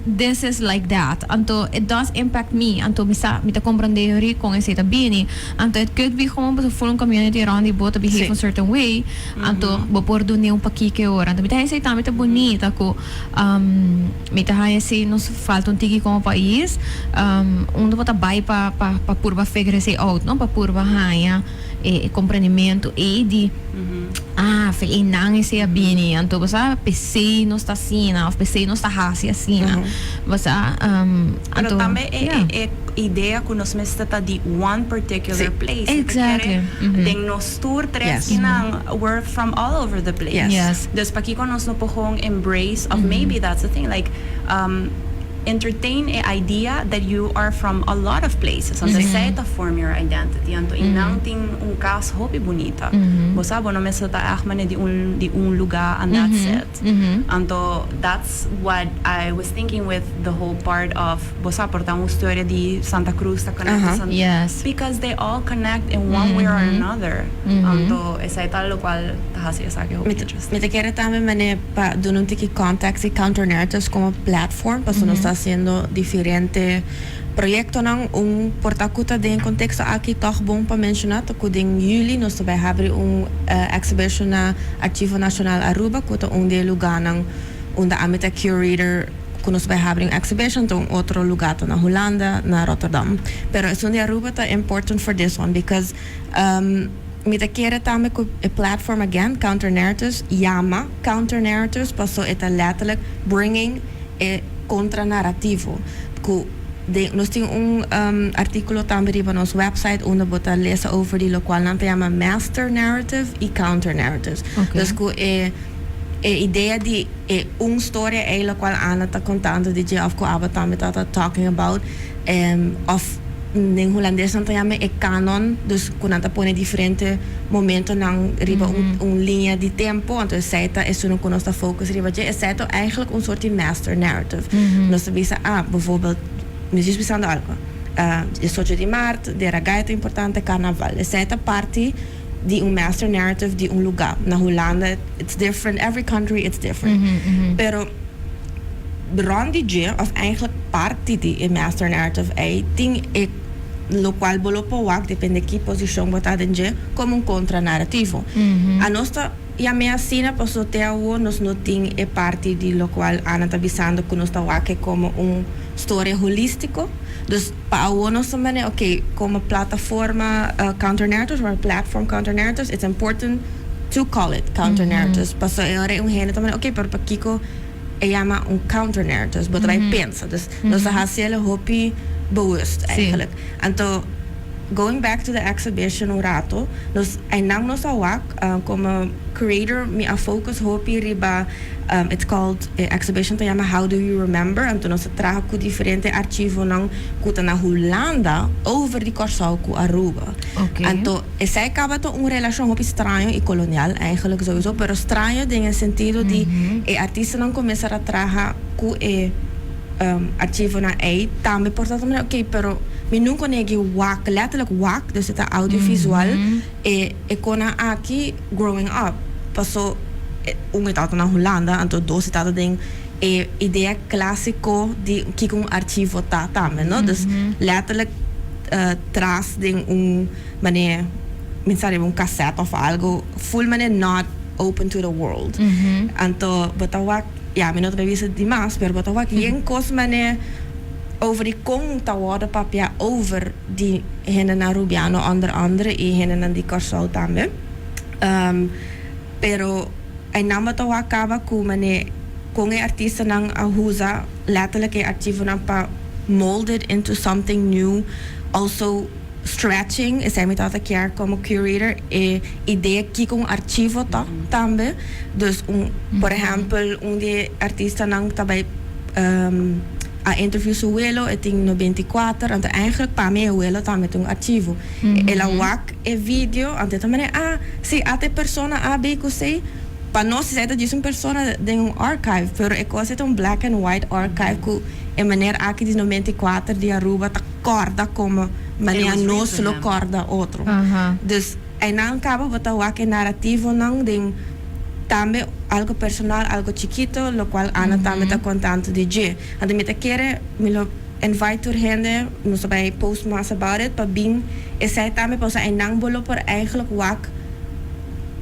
A: this is like that, anto it does impact me, anto mi sa mi ta comprende hori con esey ta bini, anto it could be gewoon bo full un community around di bo ta behave a certain way, anto bo por dune un pakike ora, anto mi ta esey tambe ta bunita cu mi ta haya esey nos falta un tiki como pais, unda bo ta bay pa purba figure esey out, no, pa purba haya e comprendimento e di ah, fe e nan esey a bini, anto basta p'esey nos ta asina of p'esey nos ta hasi asina, basta
C: Pero
A: anto
C: tambe e idea cu nos mester ta di one particular place. Den nos tur tres kinan, we're from all over the place. Dus pakico nos no por gewoon embrace of maybe that's the thing, like entertain a idea that you are from a lot of places. Anto esey ta form your identity. Anto y nan tin un cas hopi bunita. Bo sabi, no mester ta echt mane di un lugar and that's it. Anto that's what I was thinking with the whole part of bo sa por ta un historia di Santa Cruz ta connect to Santa because they all connect in one way or another. Anto esey ta locual ta hasi esaki hopi interesting.
B: Mi ta kere tambe mane pa duna un tiki context y Counter Narratives como platform, paso nos ta haciendo diferente proyectonan. Un por ta cu ta den contexto aki toch bon pa menciona ta cu den juli nos ta bay habri un exhibition na Archivo Nacional Aruba, cu ta un di e lugarnan unda ami ta curator cu nos bay habri un exhibition, ta un otro lugar ta na Hulanda, na Rotterdam. Pero esun di Aruba ta important for this one because mi ta kere tambe cu e platform, again, Counter Narratives, yama Counter Narratives paso e ta letterlijk bringing e contra-narrativo. Cu nos tin un articulo tambe riba nos website unda bo ta lesa over di locual nan ta yama master narrative y counter narratives. Dus cu e idea di e un storia e locual Ana ta contando di dje of cu abo tambe ta talking about of den Hulandes nan ta yama e canon, dus cu nan ta pone diferente momentonan riba un linea di tempo, anto esey ta esun cu nos ta focus riba dje, esey ta eigenlijk un soort di master narrative. Nos ta bisa, ah, bijvoorbeeld, mi ta pensando algo. 18 di maart, Dera Gaita importante, carnaval. Esey ta parti di un master narrative di un lugar. Na Hulanda, it's different. Every country, it's different. Pero rond di dje, of eigenlijk parti di e master narrative ey, tin e locual bo lo por wak, depende ki posicion bo ta den dje, como un contra-narrativo. A nos ta yam'é asina paso te awo nos no tin e parti di locual Ana ta bisando cu nos ta wak como un storia holistico. Dus pa awo nos ta mane, ok, como plataforma Counter Narratives or platform Counter Narratives, it's important to call it Counter Narratives. Paso e ora un hende ta mane, ok, pero pakico e yama un Counter Narratives? Bo ta bay pensa. Dus nos ta haci el hopi bewust eigenlijk. Anto, going back to the exhibition un rato, nos einan nos a wak, como curator mi a focus hopi riba, it's called, e exhibition ta yama "How Do You Remember?" Anto nos a traha cu diferente archivonan cu ta na Hulanda over di Corsou cu Aruba. Anto esey caba ta un relacion hopi straño y colonial eigenlijk sowieso, pero straño den e sentido di e artistanan cuminsa a traha cu e archivonan ey tambe por ta tambe, ok, pero mi nunca negi wak, letterlijk wak, dus e ta audiovisual e conan aki growing up, paso un e tata na Hulanda, anto dos e tata den e idea clasico di kico un archivo ta tambe, no? Dus letterlijk tras den un manera, mi un cassette of algo, full manera not open to the world. Anto bo ta wak, ja, mi no ta bisa di mas, pero bo ta wak yen cos manera over di con ta wordo papia over di hendenan Rubiano onder andere y hendenan di Corsou tambe. Pero einan bo ta wak caba cu mane con e artistanan a usa letterlijk e archivonan pa mold it into something new. Also stretching, esey mi tata kier como curator, e idea kico un archivo ta tambe. Dus por ehempel, un di artistanan tambe a interview su welo, e tin 94, anto eigenlijk pa mi e welo tambe tin un archivo. El a wak e video, anto tambe, ah, si, ata persona A, B, C, pa nos esey ta un persona den un archive, pero e cos ta un black and white archive cu e meneer aki di 94 di Aruba ta corda como manera nos lo corda otro. Dus einan caba bo ta wak e narrativonan den tambe algo personal, algo chikito, locual Ana tambe ta contando di dje. Anto mi ta kere, mi lo invite tur hende, nos bay post mas about it, pa bin esey tambe pa einan bo lo por eigenlijk wak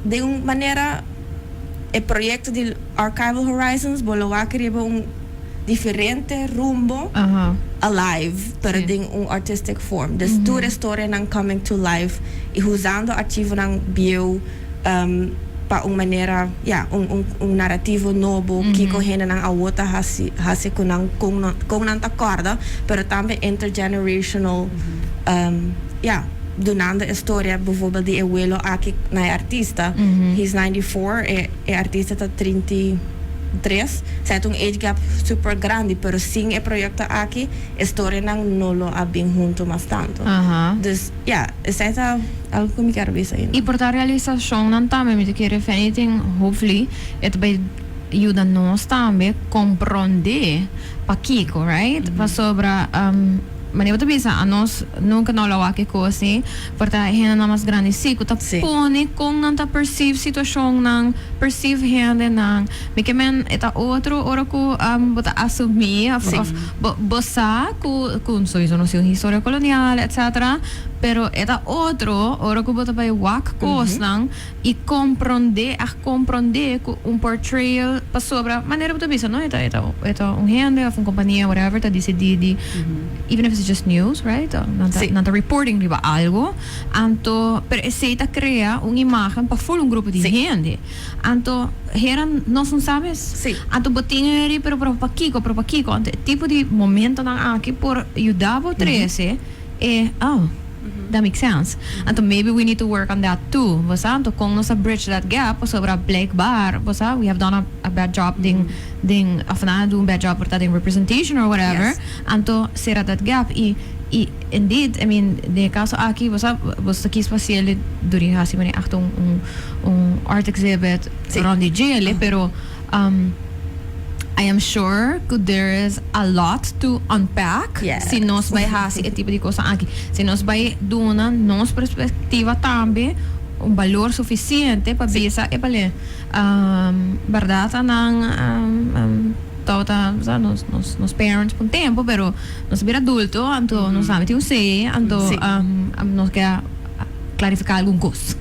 B: di un manera e proyecto di Archival Horizons, bo lo wak riba un diferente rumbo alive, pero den un artistic form. Dus tur historianan coming to life y usando archivonan bieu pa un manera, ja, un narrativo nobo, kico hendenan awo ta hasi con nan ta corda, pero tambe intergenerational, ja, dunando historia bijvoorbeeld di abuelo aki na artista. He's 94, e artista ta 33. Esey un age gap super grandi, pero sin e proyecto aki, historianan no lo a bin hunto mas tanto. Dus ja, esey ta algo cu mi kier bisa ainda.
A: Y por e realisacionnan tambe, mi kier, if anything, hopefully, e ta bay yuda nos tambe comprende pakico, right? Pasobra manera bo bisa, anos nunca no lo wak cos, por ta hendenan mas grandi si, cu ta pone con nan ta perceive situacionnan, perceive hendenan. Mi kiermen e ta otro ora cu bo ta asumi of bo sa cu sowieso no un historia colonial, etc. Pero e ta otro ora cu bo ta bay wak cosnan y comprende, a comprende cu un portrayal pasobra manera bo ta bisa, no, e ta un hende of un compania, whatever, ta decidi di, even if it's just news, right? Nan ta nan ta reporting riba algo, anto pero esey ta crea un imagen pa full un grupo di hende. Anto heren nos no sabes. Anto bo tin eri, pero pakico, pero pakico? Anto tipo di momentonan aki por yuda bo trece e, oh, that makes sense. Anto maybe we need to work on that too. Bo sa, anto con nos a bridge that gap sobre blijkbaar, bo sa, we have done a bad job den of nan do un bad job por den representation or whatever. Anto cera that gap y indeed, I mean, den caso aki, bo sa, bo kies pa haci during hasi mane echt un art exhibit rond di dje, pero I am sure that there is a lot to unpack si nos bay hasi e tipo di cos aki. Si nos bay duna nos perspectiva tambe un valor suficiente pa bisa e pale berdad nan tawata nos parents pa un tempo, pero nos bira adulto, anto nos sabi tin un say, anto nos kier. Clarifica algun cos.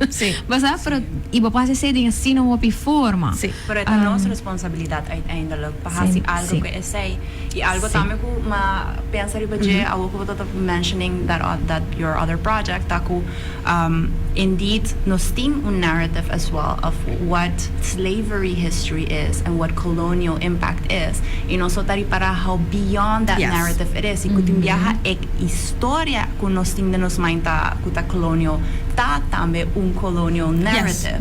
A: Bo sa, pero y bo por haci esey den asina hopi forma.
C: Pero e ta nos responsabilidad uiteindelijk pa haci algo cu esey. Y algo tambe cu m'a pensa riba dje awor cu bo ta mentioning that that your other project ta cu indeed nos tin un narrative as well of what slavery history is and what colonial impact is y nos no ta ripara how beyond that narrative it is y cu tin biaha e historia cu nos tin den nos mind ta cu ta colonial ta tambe un colonial narrative.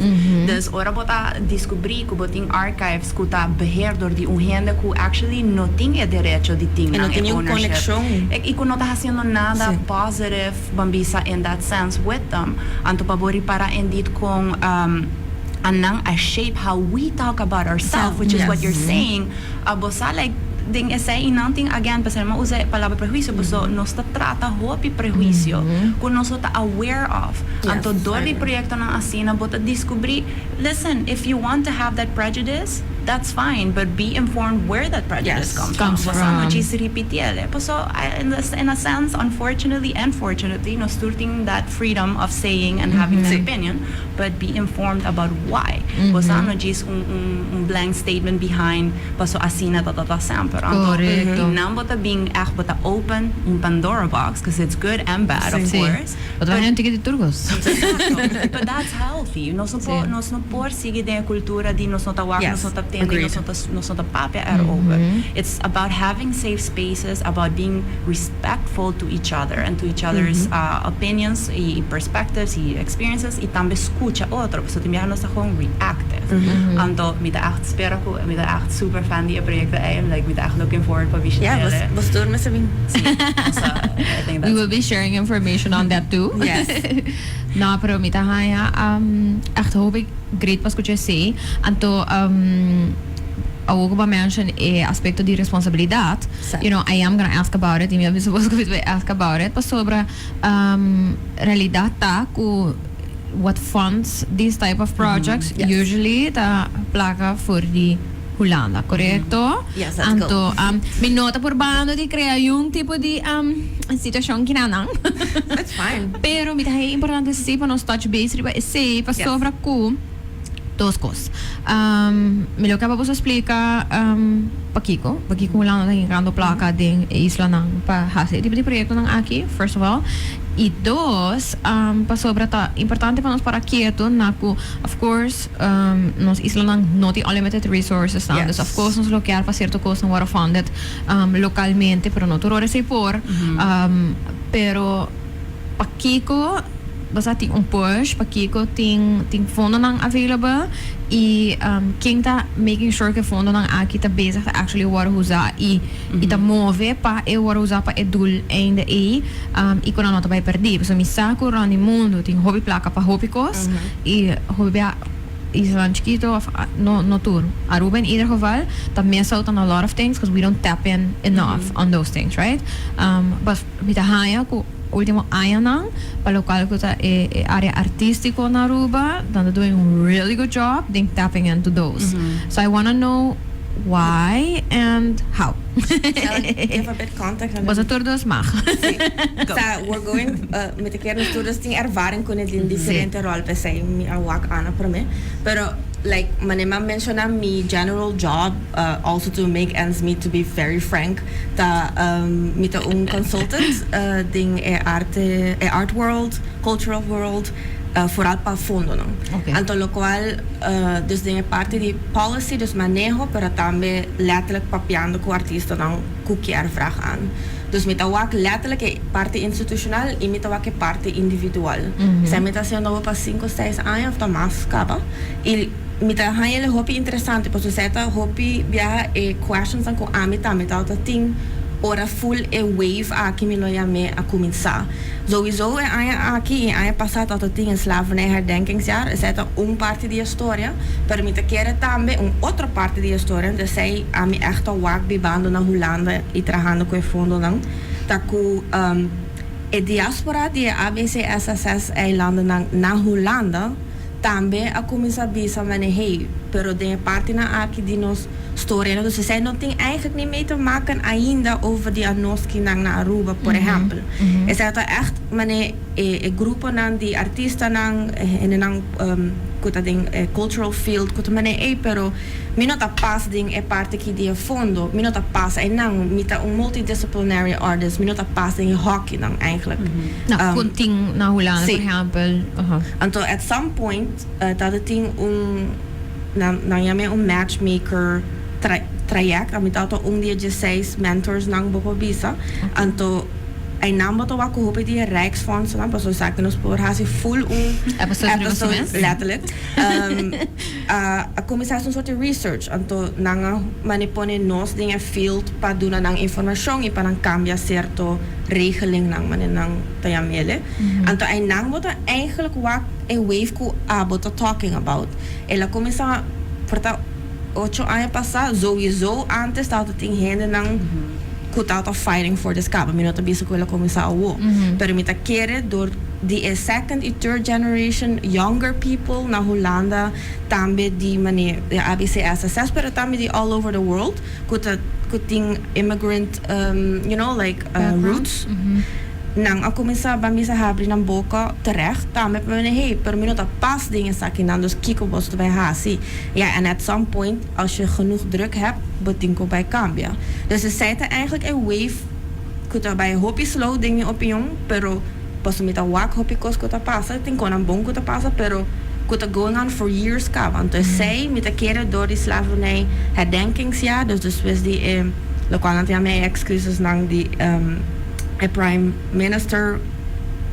C: Dus ora bo ta descubri cu bo tin archives cu ta beheer door di un hende cu actually no tin e derecho di tin
B: E no
C: nan
B: tin
C: e
B: niun
C: ownership
B: conexion.
C: y cu no ta haciendo nada positive, ban bisa, in that sense with them. Anto pa bo ripara indeed con a nan a shape how we talk about ourself, which is what you're saying, abo sa like den esei y nan tin again pasobra mi a usa e palabra prehuicio pasobra nos ta trata hopi prehuicio cu nos no ta aware of. Anto door di proyectonan asina bo ta descubri, listen, if you want to have that prejudice, that's fine, but be informed where that prejudice comes from.
A: Comes
C: Bo sa no
A: from.
C: djis ripitiele. Pasobra in a sense, unfortunately and fortunately, nos tur tin that freedom of saying and having an opinion, but be informed about why. Bo sa no djis un un un blank statement behind paso asina ta ta ta semper. Anto nan bo ta bin echt bo ta open un Pandora box, cause it's good and bad of course.
A: Bo ta haña un tiki di tur cos.
C: Exacto. But that's healthy. Nos no por nos no por sigui den e cultura di nos no ta wak, nos no ta tende, nos no ta nos no ta papia erover. It's about having safe spaces, about being respectful to each other and to each other's opinions y perspectives y experiences y tambe scucha otro pasobra tin biaha nos ta gewoon reactive. Anto mi ta echt spera cu mi ta echt super fan di e proyecto ey I'm like mi ta echt looking forward pa bishita
B: Yeah,
C: ele.
B: bos tur mester bin.
C: Si, nos ta I think
A: We
C: that's
A: will be sharing information on that too.
B: Yes.
A: No, pero mi ta haña echt hopi great pa scucha esey. Anto Awor ku bo a mention e aspekto di responsabilidat, you know, I am gonna ask about it, i mi a bisa boso ku mi ta bai ask about it, pasobra realidat ta ku what funds these type of projects usually ta plaka for di Hulanda, korekto?
B: Yes, that's go.
A: Anto mi no ta purbando di krea yun tipo di situashon kinanan.
B: That's fine.
A: Pero mi ta haña importante si pa nos touch base riba esei pasobra ku. Dos kos. Mi lo kaba boso splika pakiko, pakiko Hulanda ta hinkando plaka den e islanan pa hasi e tipo di proyektonan aki, first of all. I dos, pasobra ta importante pa nos para ketu na ku, of course, nos islanan no tin unlimited resources nan. Dus of course nos lo kier pa sierto kosnan wòrdu funded lokalmente, pero no tur ora esei por. Pero Pakiko bo sa tin un push, pakiko tin tin fondonan available y ken ta making sure ku e fondonan aki ta bezig ta actually wòrdu usa y y ta move pa e wòrdu usa pa e doel einde ei y ku nan no ta bai pèrdí. Pasobra mi sa ku rònt di mundu tin hopi plaka pa hopi kos y hopi bia islanan chikito of no no tur, Aruba in ieder geval ta miss out on a lot of things cause we don't tap in enough on those things, right? But mi ta haña ku Ultimo añanan, pa locual cu ta e e area artistico na Aruba, nan ta doing un really good job den tapping into those. So I wanna know why and how.
B: Shall I give a bit context on
A: Boso tur dos mag.
B: Sí. Sa, we're going, mi ta kier nos tur dos tin ervaring cu ne den diferente rol, p'esey mi a wak Ana prome. Pero, like, manera mi a menciona, mi general job, also to make ends meet, to be very frank, Ta mi ta un consultant den e arte e art world, cultural world, vooral pa fondonan. Anto locual dus den e parti di policy, dus maneho, pero tambe letterlijk papiando cu artistanan cu kier vraag aan. Dus mi ta wak letterlijk e parti institucional y mi ta wak e parti individual. Esei mi ta haciendo awo pa cinco, seis aña of ta mas caba. Y Mi ta haña el hopi interesante pasobra esei ta hopi biaha e questionsnan ku ami tambe tabata tin ora full e wave aki mi lo yam'é a kuminsá. Souiso e aña aki i e aña pasá tabata tin e slavernijherdenkingsjaar, esei ta un parti di e storia, pero mi ta kere tambe un otro parti di e storia, entonces esei ami ègt ta wak bibando na Hulanda i trahando ku e fondonan, ta ku e diaspora di e ABCSSS eilandennan na Hulanda. Tambe a cuminsa bisa mane, hey, pero den parti nan aki di nos storia, dus zij no tin eigenlijk niet mee te maken ainda over di anoski nan na Aruba, por ehempel. E ta echt mane e grupo nan di artista nan en nan cu ta den cultural field cu ta mane, hey, pero mi no ta pas den e parti aki di fondo, mi no ta pas e nan, mi ta un multidisciplinary artist, mi no ta pas den hockey nan eigenlijk.
A: Nou, cu tin na Hulanda, por ehempel.
B: Anto, at some point, dat tin un nan yama un matchmaker traject, ami ta un dia de seis mentors nan bo por bisa. Anto, ay nan bo ta wak hopi di Rijksfonds nan, paso sa cu nos por hasi full un
A: episode riba su
B: episode
A: mes.
B: Letterlijk. A cuminsa un soort di research. Anto, nan a mane pone nos den e field pa duna nan informacion y pa nan cambia cierto regeling nan mane nan ta yamele. Anto, ay nan bo ta eigenlijk wak e wave cu abo ta talking about. El a cuminsa por ta 8 aña pasa, sowieso antes tabata tin hende nan cu tabata fighting for this caba. Mi no ta bisa cu el a cuminsa awo. Pero mi ta kere door di e second y third generation younger people na Hulanda tambe di mane ABC SSS, pero tambe di all over the world cu tin immigrant like
A: background.
B: Roots. Nan a cuminsa ban bisa habri nan boca terecht tambe pa mane, hey, pero mi no ta pas den esaki nan, dus kiko boso ta bay hasi? Ja, en at some point, als je genoeg druk hebt, bo tin cu bay cambia. Dus esey ta eigenlijk een wave cu ta bay hopi slow den mi opinion, pero paso mi ta wak hopi cos cu ta pasa, tin cosnan bon cu ta pasa, pero cu ta going on for years caba. Anto esey mi ta kere door di slavernij herdenkingsjaar, dus despues di locual nan tin e excuses nan di e prime minister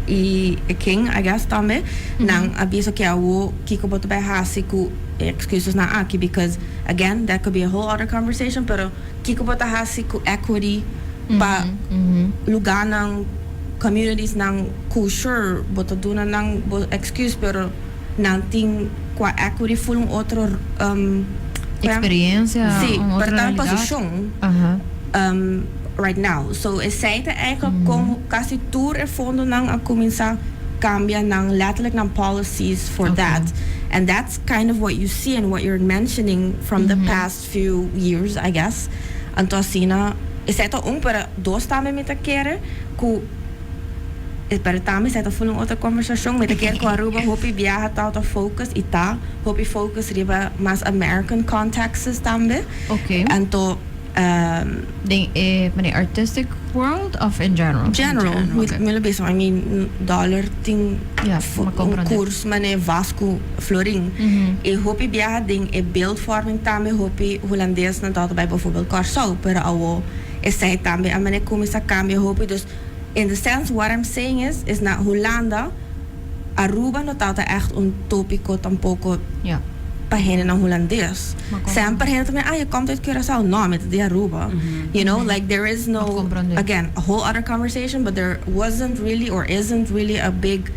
B: y e king, I guess, tambe nan a bisa cu awo kiko bo ta bay hasi cu excuses nan aki, because again, that could be a whole other conversation, pero kiko bo ta hasi cu equity pa lugar nan communities nan culture, bo ta duna nan bo excuse, pero nan tin cu equity full un otro
A: experiencia,
B: si,
A: un otro
B: pero ta
A: realidad.
B: Posicion right now. So esey ta eigenlijk como casi tur e fondo nan a cuminsa cambia nan letterlijk nan policies for that. And that's kind of what you see and what you're mentioning from the past few years, I guess. Anto asina, esey ta un, pero dos tambe mi ta kere cu pero tambe esey ta full un otro conversacion. Mi ta kere cu Aruba hopi biaha ta ta focus y ta hopi focus riba mas American contexts tambe. Anto
A: Den mane artistic world of in general?
B: General,
C: General,
B: mi lo bisa, I mean, dollar tin
A: Ja, ma
B: un
A: comprende.
B: Koers mane Vasco florin. E hopi biaha den e beeldvorming tambe hopi Hulandes nan tabata bay bijvoorbeeld Kòrsou, pero awo esey tambe a mane cuminsa cambia hopi. Dus in the sense, what I'm saying is na Hulanda Aruba no tabata echt un topico tampoco pa hende na Hulandes.
A: Maar kom-
B: Semper hende tambe, ah, je komt uit Curaçao. No, mi ta di Aruba. Like there is no,
A: Maar comprende.
B: Again, a whole other conversation, but there wasn't really or isn't really a big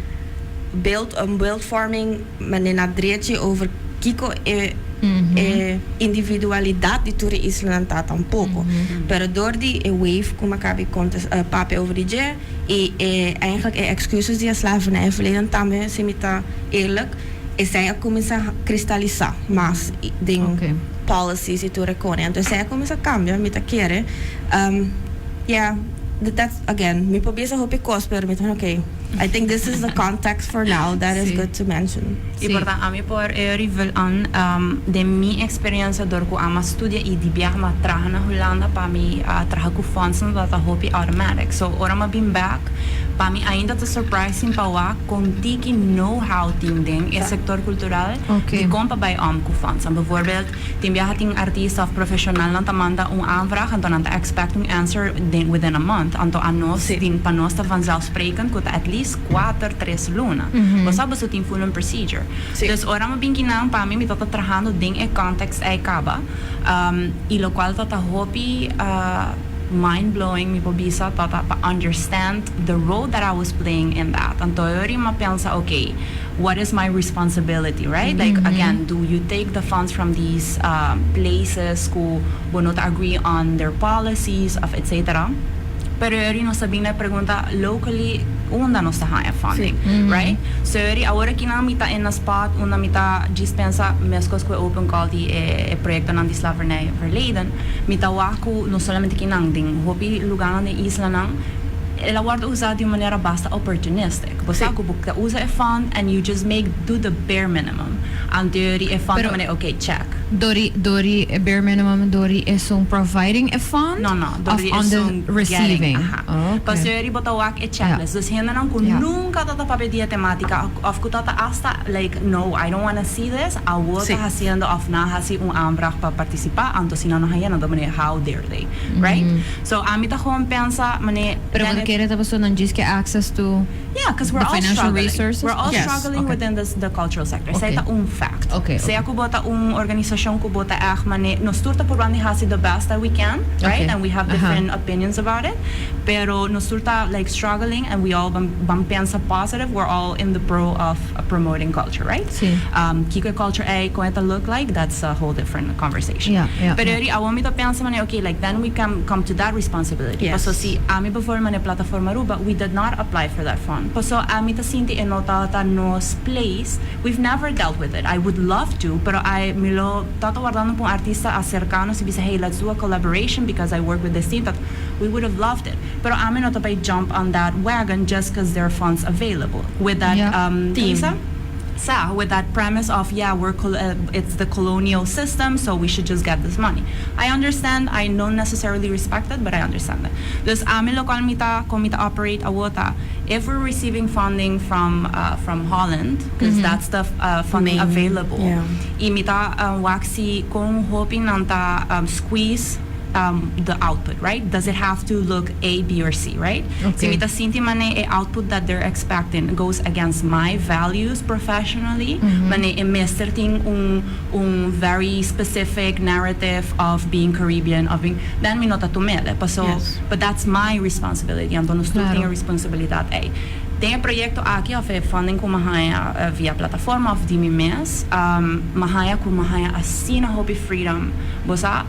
B: beeld, een beeldvorming mane na drechi over kiko e, e individualidad di tur isla ta tampoco. Pero door di e wave, como ik heb contes, papia over di dje, e eigenlijk e excuses di slavernij verleden tambe, si mi ta eerlijk, esey a cuminsa cristalisa mas den policies y tur cos. Anto esey a cuminsa cambia, mi ta kere. Yeah, that's again, mi por bisa hopi cos, pero mi ta okay. I think this is the context for now that is good to mention.
C: E
A: Si.
C: Portanto, ami por reveal an di mi experiencia door cu ami a studia y di biaha m'a traha na Hulanda, pa mi traha cu fondsen dat hopi automatic. So ora m'a bin back, pa mi ainda ta surprising pa wak con tiki know-how tin den e sector cultural di con pa bay om cu fondsen. Bijvoorbeeld, tin biaha tin artista of professional nan ta manda un aanvraag en dan ta expect un answer within a month. Anto anos tin pa nos ta vanzelfsprekend cu ta at least 4, 3 luna. Bo sabi so tin full un procedure. Dus ora mi bin akinan, pa mi mi tabata trahando den e context ey caba. Y lo cual tabata hopi mind blowing, mi por bisa, tabata pa understand the role that I was playing in that. Anto ora m'a pensa, okay, what is my responsibility, right? Like again, do you take the funds from these places who will not agree on their policies of etc. Pero eri nos ta bin na pregunta locally unda nos ta haya funding, right? So eri awor aki nan mi ta in a spot unda mi ta djis pensa mescos cu e open call di e proyectonan di slavernij verleden, mi ta wak cu no solamente kinan, den hopi lugarnan den islanan el a wordo usa di un manera basta opportunistic. Bo sa cu bo ta usa e fund and you just make do the bare minimum. Anto eri e fund ta
A: Pero
C: manera, okay, check.
A: Dor di e bare minimum, dor di esun providing a fund?
C: No, dor
A: of
C: di
A: on the
C: esun getting.
A: Receiving?
C: Aha.
A: Oh, okay.
C: Paso eri bo ta wak e checklist. Dus hendenan cu nunca ta papia di e tematica of cu ta hasta like, "No, I don't wanna see this." Awo ta haciendo of nan hasi un aanvraag pa participa, anto si nan no haya, nan ta manera, "How dare they?" Right? So ami ta gewoon pensa manera
A: Pero
C: then
A: bo kier ta paso nan djis ke access to
C: Yeah, because we're
A: the
C: all
A: financial
C: struggling.
A: Resources?
C: We're all struggling within the cultural sector. Esey ta un fact. Sea cu bo ta un organisacion cu bo ta echt mane, nos tur ta probando hasi the best that we can, right? And we have different opinions about it. Pero nos tur ta like struggling and we all ban pensa positive. We're all in the pro of promoting culture, right?
A: Si.
C: Kico e culture ey con e ta look like, that's a whole different conversation. Pero eri awor mi ta pensa mane, okay, like then we can come to that responsibility. Paso si ami bijvoorbeeld mane Plataforma Aruba, we did not apply for that fund. Paso ami ta sinti e no ta nos place. We've never dealt with it. I would love to, pero I mi lo tata wardando pa un artista acerca nos y bisa, "Hey, let's do a collaboration because I work with this team." That we would have loved it. Pero ami no ta bay jump on that wagon just because there are funds available. With that
B: Team.
C: Lisa? Sa, with that premise of, yeah, it's the colonial system, so we should just get this money. I understand, I don't necessarily respect it, but I understand it. Dus ami locual mi ta con mi ta operate awor ta, if we're receiving funding from Holland, because that's the funding
B: Main,
C: available.
B: Yeah.
C: Y mi ta wak si con hopi nan ta squeeze the output, right? Does it have to look A, B, or C, right?
A: Okay.
C: Si mi ta sinti mane e output that they're expecting goes against my values professionally, mane e mester tin un very specific narrative of being Caribbean, of being, then mi no ta tumele. Paso, but that's my responsibility. Anto nos tur tin responsabilidad ey. Den e proyecto aki of e funding cu m'a haya via plataforma of di mi mes, m'a haya cu m'a haya asina hopi freedom. Bo sa?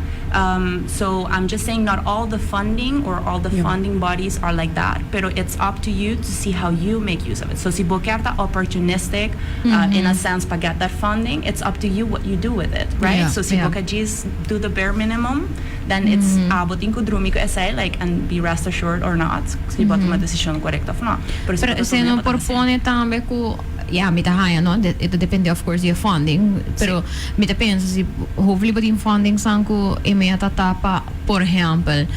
C: So I'm just saying not all the funding or all the funding bodies are like that, pero it's up to you to see how you make use of it. So si bo kier ta opportunistic in a sense pa get that funding, it's up to you what you do with it, right? So si bo kier just do the bare minimum, then it's abo tin cu drumi cu esey like and be rest assured or not. Si bo tuma decision correcto of not. Pero si
A: Pero
C: bo
A: se
C: tuma
A: no por pone tambe cu, ja, mi ta haya, no? E ta depende of course di funding, pero mi ta pensa si hopefully bo tin funding san cu e meta ta pa, por ehempel,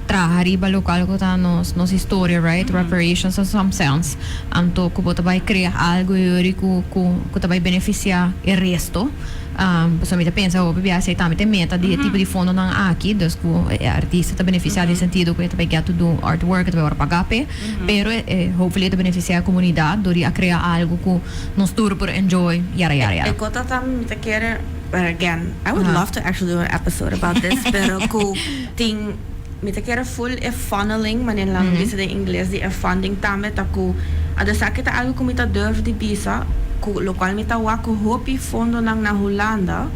A: traha riba locual cu ta nos historia, right? Reparations in some sense. Anto cu bo ta bay crea algo yuri cu ta bay beneficia e resto. So mi ta pensa hopi bia esey tambe ta meta di tipo di fondo nan aki, dus cu e artista ta beneficia den sentido cu e ta bay get to do artwork, ta bay ora paga pe, pero hopefully ta beneficia e comunidad dor di a crea algo cu nos tur por enjoy, yada yada yada.
B: E cos ta mi ta kere, but again, I would love to actually do an episode about this, pero cu tin mi ta kere full e funneling, manera nan bisa den Ingles, di e funding tambe ta cu esaki ta algo cu mi ta durf di bisa, cu locual mi ta wak cu hopi fondo nan na Hulanda,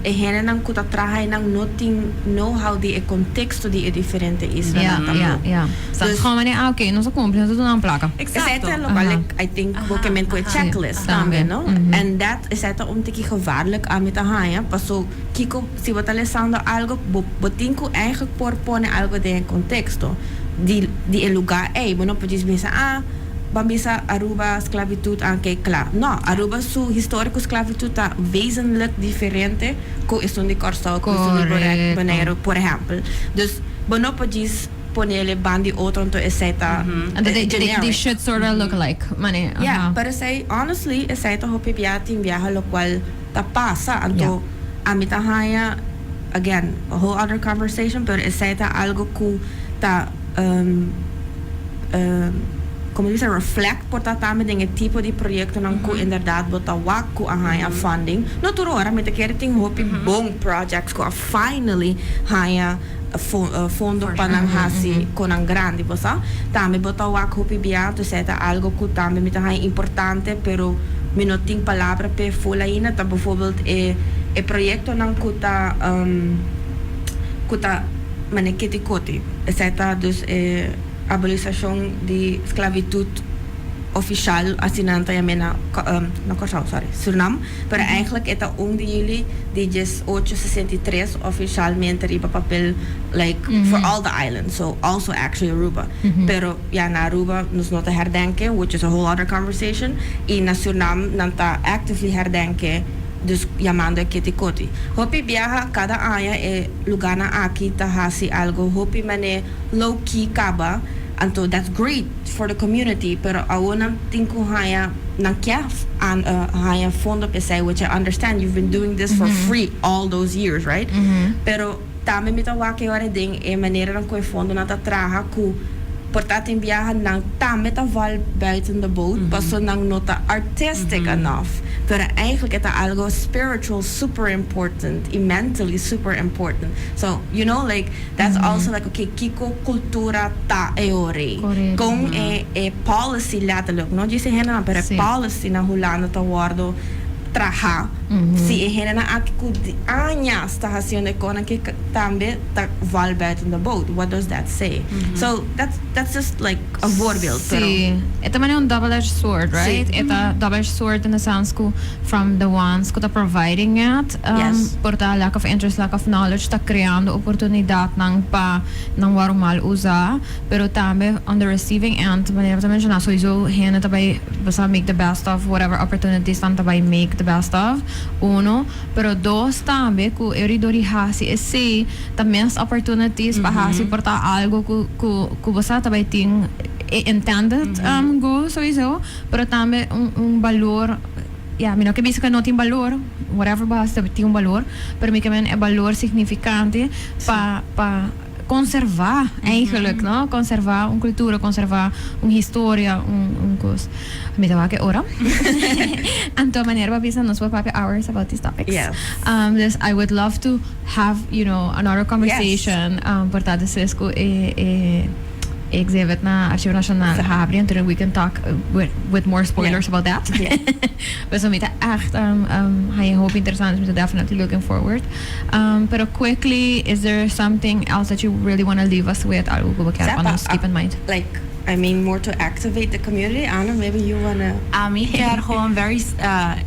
B: e hende nan cu ta traha nan no tin know-how di e contexto di e diferente isla nan tampoco.
A: So,
B: Dus-
A: gewoon wanneer, ah, oké, nos a cumpli, nos a duna un placa.
C: Exacto.
B: Esey ta locual I think bo ke men cu e checklist
A: Tambe.
B: tambe, no? En dat is het un tiki gevaarlijk ami ta haya, paso kiko si bo ta lesando algo, bo tin cu eigenlijk por pone algo den contexto di e lugar ey, bo no por bisa, ah, ban bisa Aruba sclavitud anke klaar. No, Aruba su historico sclavitud ta wezenlijk diferente cu esun di Corsou, cu esun di Bonaire, por ehempel. Dus bo no por pone banda di otro, anto esey ta
A: And they
B: generic.
A: Should sort of look alike. Mane,
B: Yeah,
A: aha.
B: pero esey, honestly, esey ta hopi bia tin biaha locual ta pasa. Anto, ami ta haya, again, a whole other conversation, pero esey ta algo cu ta, con bisa, reflect por ta tambe den e tipo di proyecto nan cu inderdaad bo ta wak cu a haya funding. No tur ora, mi ta kere tin hopi bon projects cu a finally haya fondo pa nan hasi cos nan grandi, bo sa? Tambe bo ta wak hopi bia, anto esey ta algo cu tambe mi ta haya importante, pero mi no tin palabra pe full ainda, ta bijvoorbeeld e proyecto nan cu ta mane keti koti. Esey ta dus e Abolishon di sklabitut ofisial, asina nan ta yam'é na na Kòrsou, sorry, Surinam, pero eigenlijk e ta 1 di yüli di 1863 ofisialmente riba papel, like for all the islands, so also actually Aruba. Pero ya na Aruba nos no ta herdenken, which is a whole other conversation, i na Surinam nan ta actively herdenken, dus yamando e Keti Koti. Hopi biaha kada aña e lugánan aki ta hasi algo hopi manera low key kaba, anto that's great for the community, pero awor nan tin ku haña, nan ke haña fondo p'esei, which I understand, you've been doing this for free all those years, right? Pero tambe mi ta wak e ora den e manera nan ku e fondo nan ta traha ku por ta tin biaha nan tambe ta val buiten de boot, paso nan no ta artistic enough, pero eigenlijk e ta algo spiritual super important i mentally super important. So like that's also like, okay, kiko kultura ta e ora kon e policy letterlijk, no djis hende, pero e policy na Hulanda ta wordo traha si e hende aki ku di aña ta hasiendo e kosnan ku tambe ta val buiten de boot. What does that say? So that's just like a voorbeeld, pero
A: Si. E tambe un double-edged sword, right?
B: Si.
A: E ta double-edged sword in the sense ku from the ones ku ta providing it, por ta lack of interest, lack of knowledge, ta kreando oportunidatnan pa nan wòrdu mal usá, pero tambe on the receiving end, manera bo ta menshoná, sowieso hende ta bai basta make the best of whatever opportunities nan ta bai make the best of, uno, pero dos tambe ku e dor di hasi esei ta missed opportunities pa hasi por ta algo ku bo ta bai tin intended goal sowieso, pero tambe un balor. Ja, mi no ke bisa ku no tin balor, whatever basta tin un balor, pero mi ke men e balor signifikante pa konservá eigenlijk, no? Konservá un kultura, konservá un historia, un kos. Mi ta ku ora. Anto manera bo a bisa, nos por papia hours about these topics. Dus I would love to have another conversation. Por ta despues ku e exhibit na Archivo Nashonal habri, and then we can talk with more spoilers about that. Pero mi ta echt haña hopi interesante, mi ta definitely looking forward. Pero quickly, is there something else that you really want to leave us with? Algo ku bo ke pa nos keep in mind?
B: Like, I mean, more to activate the community. Anna, maybe you wanna.
C: Ami ke gewoon very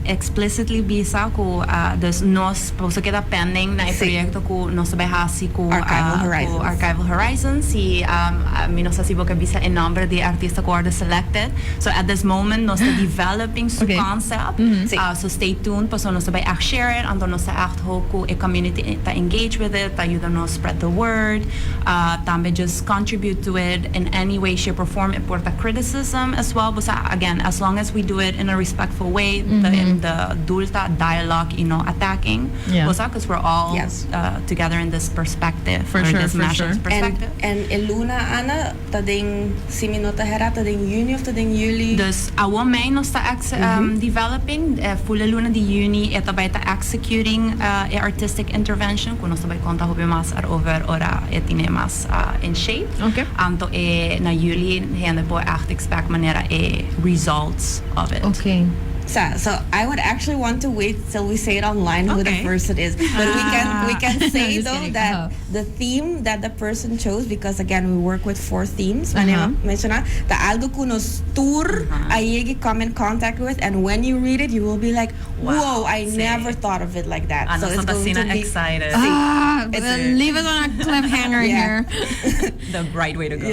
C: explicitly bisa ku dus nos por keda pending na e proyekto ku nos ta bai hasi ku
B: Archival Horizons.
C: Ku Archival Horizons i mi no sa si bo ke bisa e nòmber di artista ku wòrdu selected. So at this moment nos ta developing su concept. So stay tuned, paso nos ta bai echt share it, anto nos ta echt hope ku e community ta engage with it, ta yuda nos spread the word, tambe just contribute to it in any way, shape or form. E por ta criticism as well. But again, as long as we do it in a respectful way, the doel ta dialogue, attacking. Because we're all together in this perspective,
A: For
C: or this
A: for
C: nation's
A: sure.
C: perspective.
B: And e luna, Ana, ta den, si mi no ta hera, ta den yüni òf ta den yüli?
C: Dus awor mei nos ta developing, full luna di yüni e ta bai ta executing e artistic intervention, ku nos ta bai konta hopi mas over ora e tin mas in shape. Anto e na yüli hende por echt expect manera e results of it.
B: So I would actually want to wait till we say it online who the person is. But we can say
A: Just
B: though
A: kidding.
B: That the theme that the person chose, because again we work with four themes, manera menshoná, ta algo ku nos tur a yega come in contact with, and when you read it you will be like,
C: Wow,
B: "Whoa, I
C: si.
B: Never thought of it like that."
C: Ah,
B: So
C: nos
B: it's
C: ta
B: going to be
C: excited.
A: Ah, leave it on a cliffhanger here.
C: The right way to go.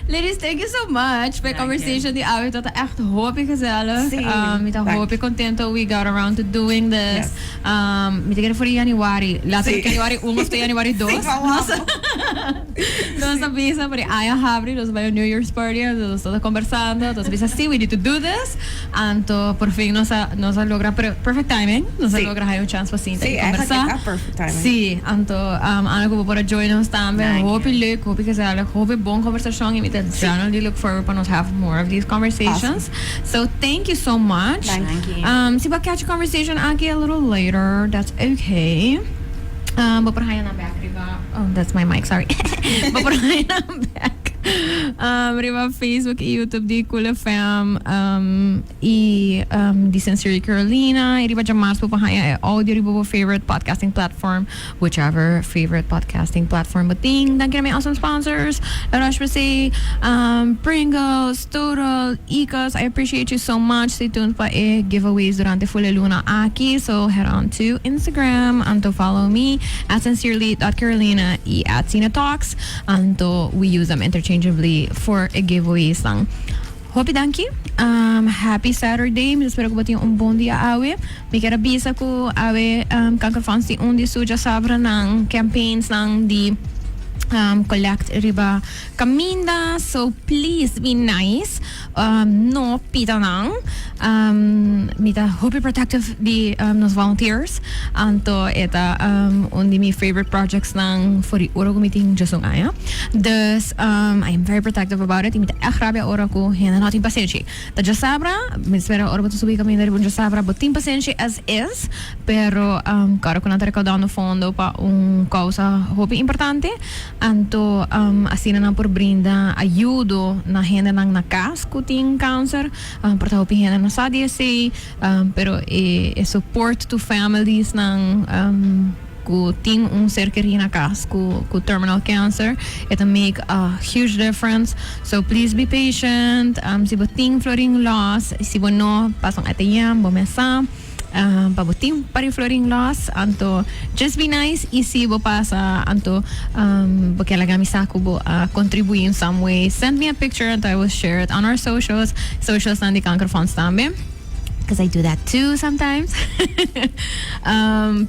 A: Ladies, thank you so much pa
C: Dank
A: conversation di awe. Tabata echt hopi gezellig.
B: Si,
A: Mi ta
B: dank.
A: Hopi kontentu we got around to doing this.
B: Yes.
A: Mi ta kere for januari. Laten we
B: Si.
A: Januari 1 òf januari 2.
B: Si, vamos.
A: Nos a bisa, pa aña habri, nos bai New Year's party, nos ta kombersando, nos a bisa, "Sí, we need to do this." Anto, por fin nos a logra perfect timing, nos a logra un chance pa sinta
B: Si,
A: i
B: eigenlijk
A: kombersá.
B: Ta perfect timing.
A: Si, anto, Ana, ku por join us tambe.
C: Dank
A: Hopi
C: je.
A: Leuk, hopi gezellig, hopi bon kombersashon. I mi ta genuinely look forward pa nos have more of these conversations. So thank you so much.
B: Dank
C: Thank you.
A: Si bo catch a conversation aki a little later, that's okay. Bo por haña nan back riba. Oh, that's my mic, sorry. Bo por haña nan back. Riba Facebook y YouTube di Cool FM y di Sincerely Carolina y riba djamars bo por haña e audio riba bo favorite podcasting platform, whichever favorite podcasting platform bo tin. Danki na mi awesome sponsors, La Roche-Posay, Pringles, Total, Icos. I appreciate you so much. Stay tuned pa e giveaways durante full e luna aki. So head on to Instagram anto follow me at sincerely.carolina y at Sina Talks. Anto we use them interchangeably for e giveaways nan. Hopi danki. Happy Saturday. Mi ta spera ku bo tin un bon dia awe. Mi kier a bisa ku awe Kankerfonds tin un di su djasabra nan campaigns nan di collect riba caminda. So please be nice. No pita nan. Mi ta hopi protective di nos volunteers. Anto e ta un di mi favorite projects nan for di ora ku mi tin just un aña. Dus I am very protective about it y mi ta echt rabia ora ku hende no tin pasenshi. Ta djasabra, mi spera ora bo ta subi kaminda riba un djasabra bo tin pasenshi as is, pero kòrda ku nan ta rekoudando fondo pa un kousa hopi importante. Anto asina nan por brinda ayudo na hendenan na kas ku tin kanser. Por ta hopi hende no sa di esei, pero e support to families nan ku tin un ser kerí na kas ku terminal cancer e ta make a huge difference. So please be patient. Si bo tin florin los, si bo no pasa un ATM bo mes sa. Pa bo tin par di florin los, anto just be nice y si bo pasa anto bo kier laga mi sa cu bo a contribui in some way, send me a picture anto I will share it on our socials, socials nan di Kankerfonds tambe, cause I do that too sometimes.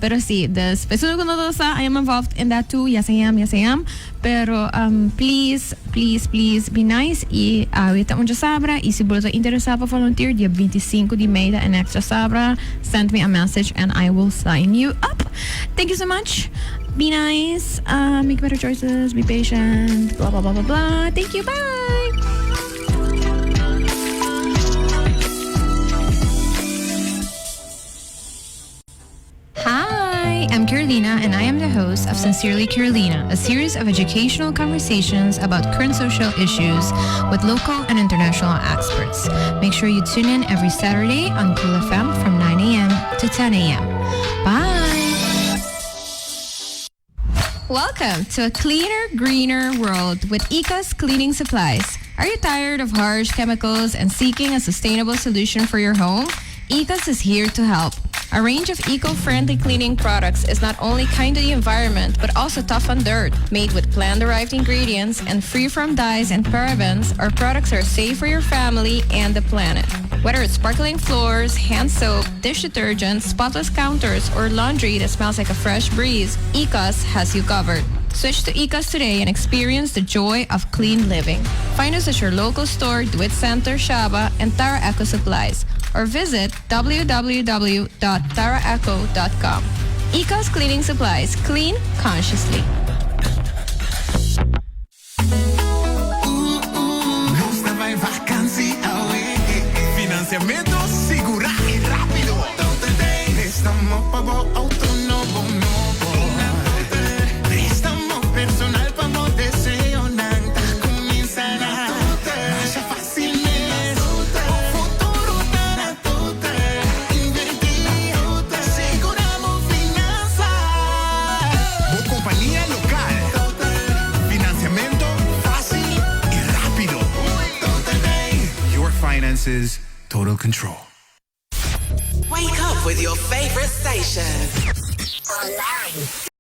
A: Pero si, dus esun cu no ta sa, I am involved in that too, yes I am, yes I am. Pero please, please, please be nice y awe ta un djasabra y si bo ta interesa pa volunteer dia 25 di mei ta e next djasabra, send me a message and I will sign you up. Thank you so much. Be nice, make better choices, be patient, blah blah blah blah blah. Thank you, bye. Hi, I'm Carolina and I am the host of Sincerely Carolina, a series of educational conversations about current social issues with local and international experts. Make sure you tune in every Saturday on Cool FM from 9 a.m. to 10 a.m. Bye! Welcome to a cleaner, greener world with Ecos Cleaning Supplies. Are you tired of harsh chemicals and seeking a sustainable solution for your home? Ecos is here to help. A range of eco-friendly cleaning products is not only kind to the environment, but also tough on dirt. Made with plant-derived ingredients and free from dyes and parabens, our products are safe for your family and the planet. Whether it's sparkling floors, hand soap, dish detergent, spotless counters, or laundry that smells like a fresh breeze, Ecos has you covered. Switch to Ecos today and experience the joy of clean living. Find us at your local store, Do It Center, Shaba, and Tara Eco Supplies, or visit www.taraeco.com. Ecos Cleaning Supplies. Clean consciously.
D: Nos ta bai vakantie awe. Financiamento sigura y rapido. Prestamo pa bo auto nobo nobo. Prestamo personal pa bo deseonan ta cuminsa na Masha facil mes. Bo futuro ta na Inverti, sigura bo finansa. Bo compania local. Financiamento facil y rapido. Your finances, total control.
E: Wake up with your favorite station.
F: Online.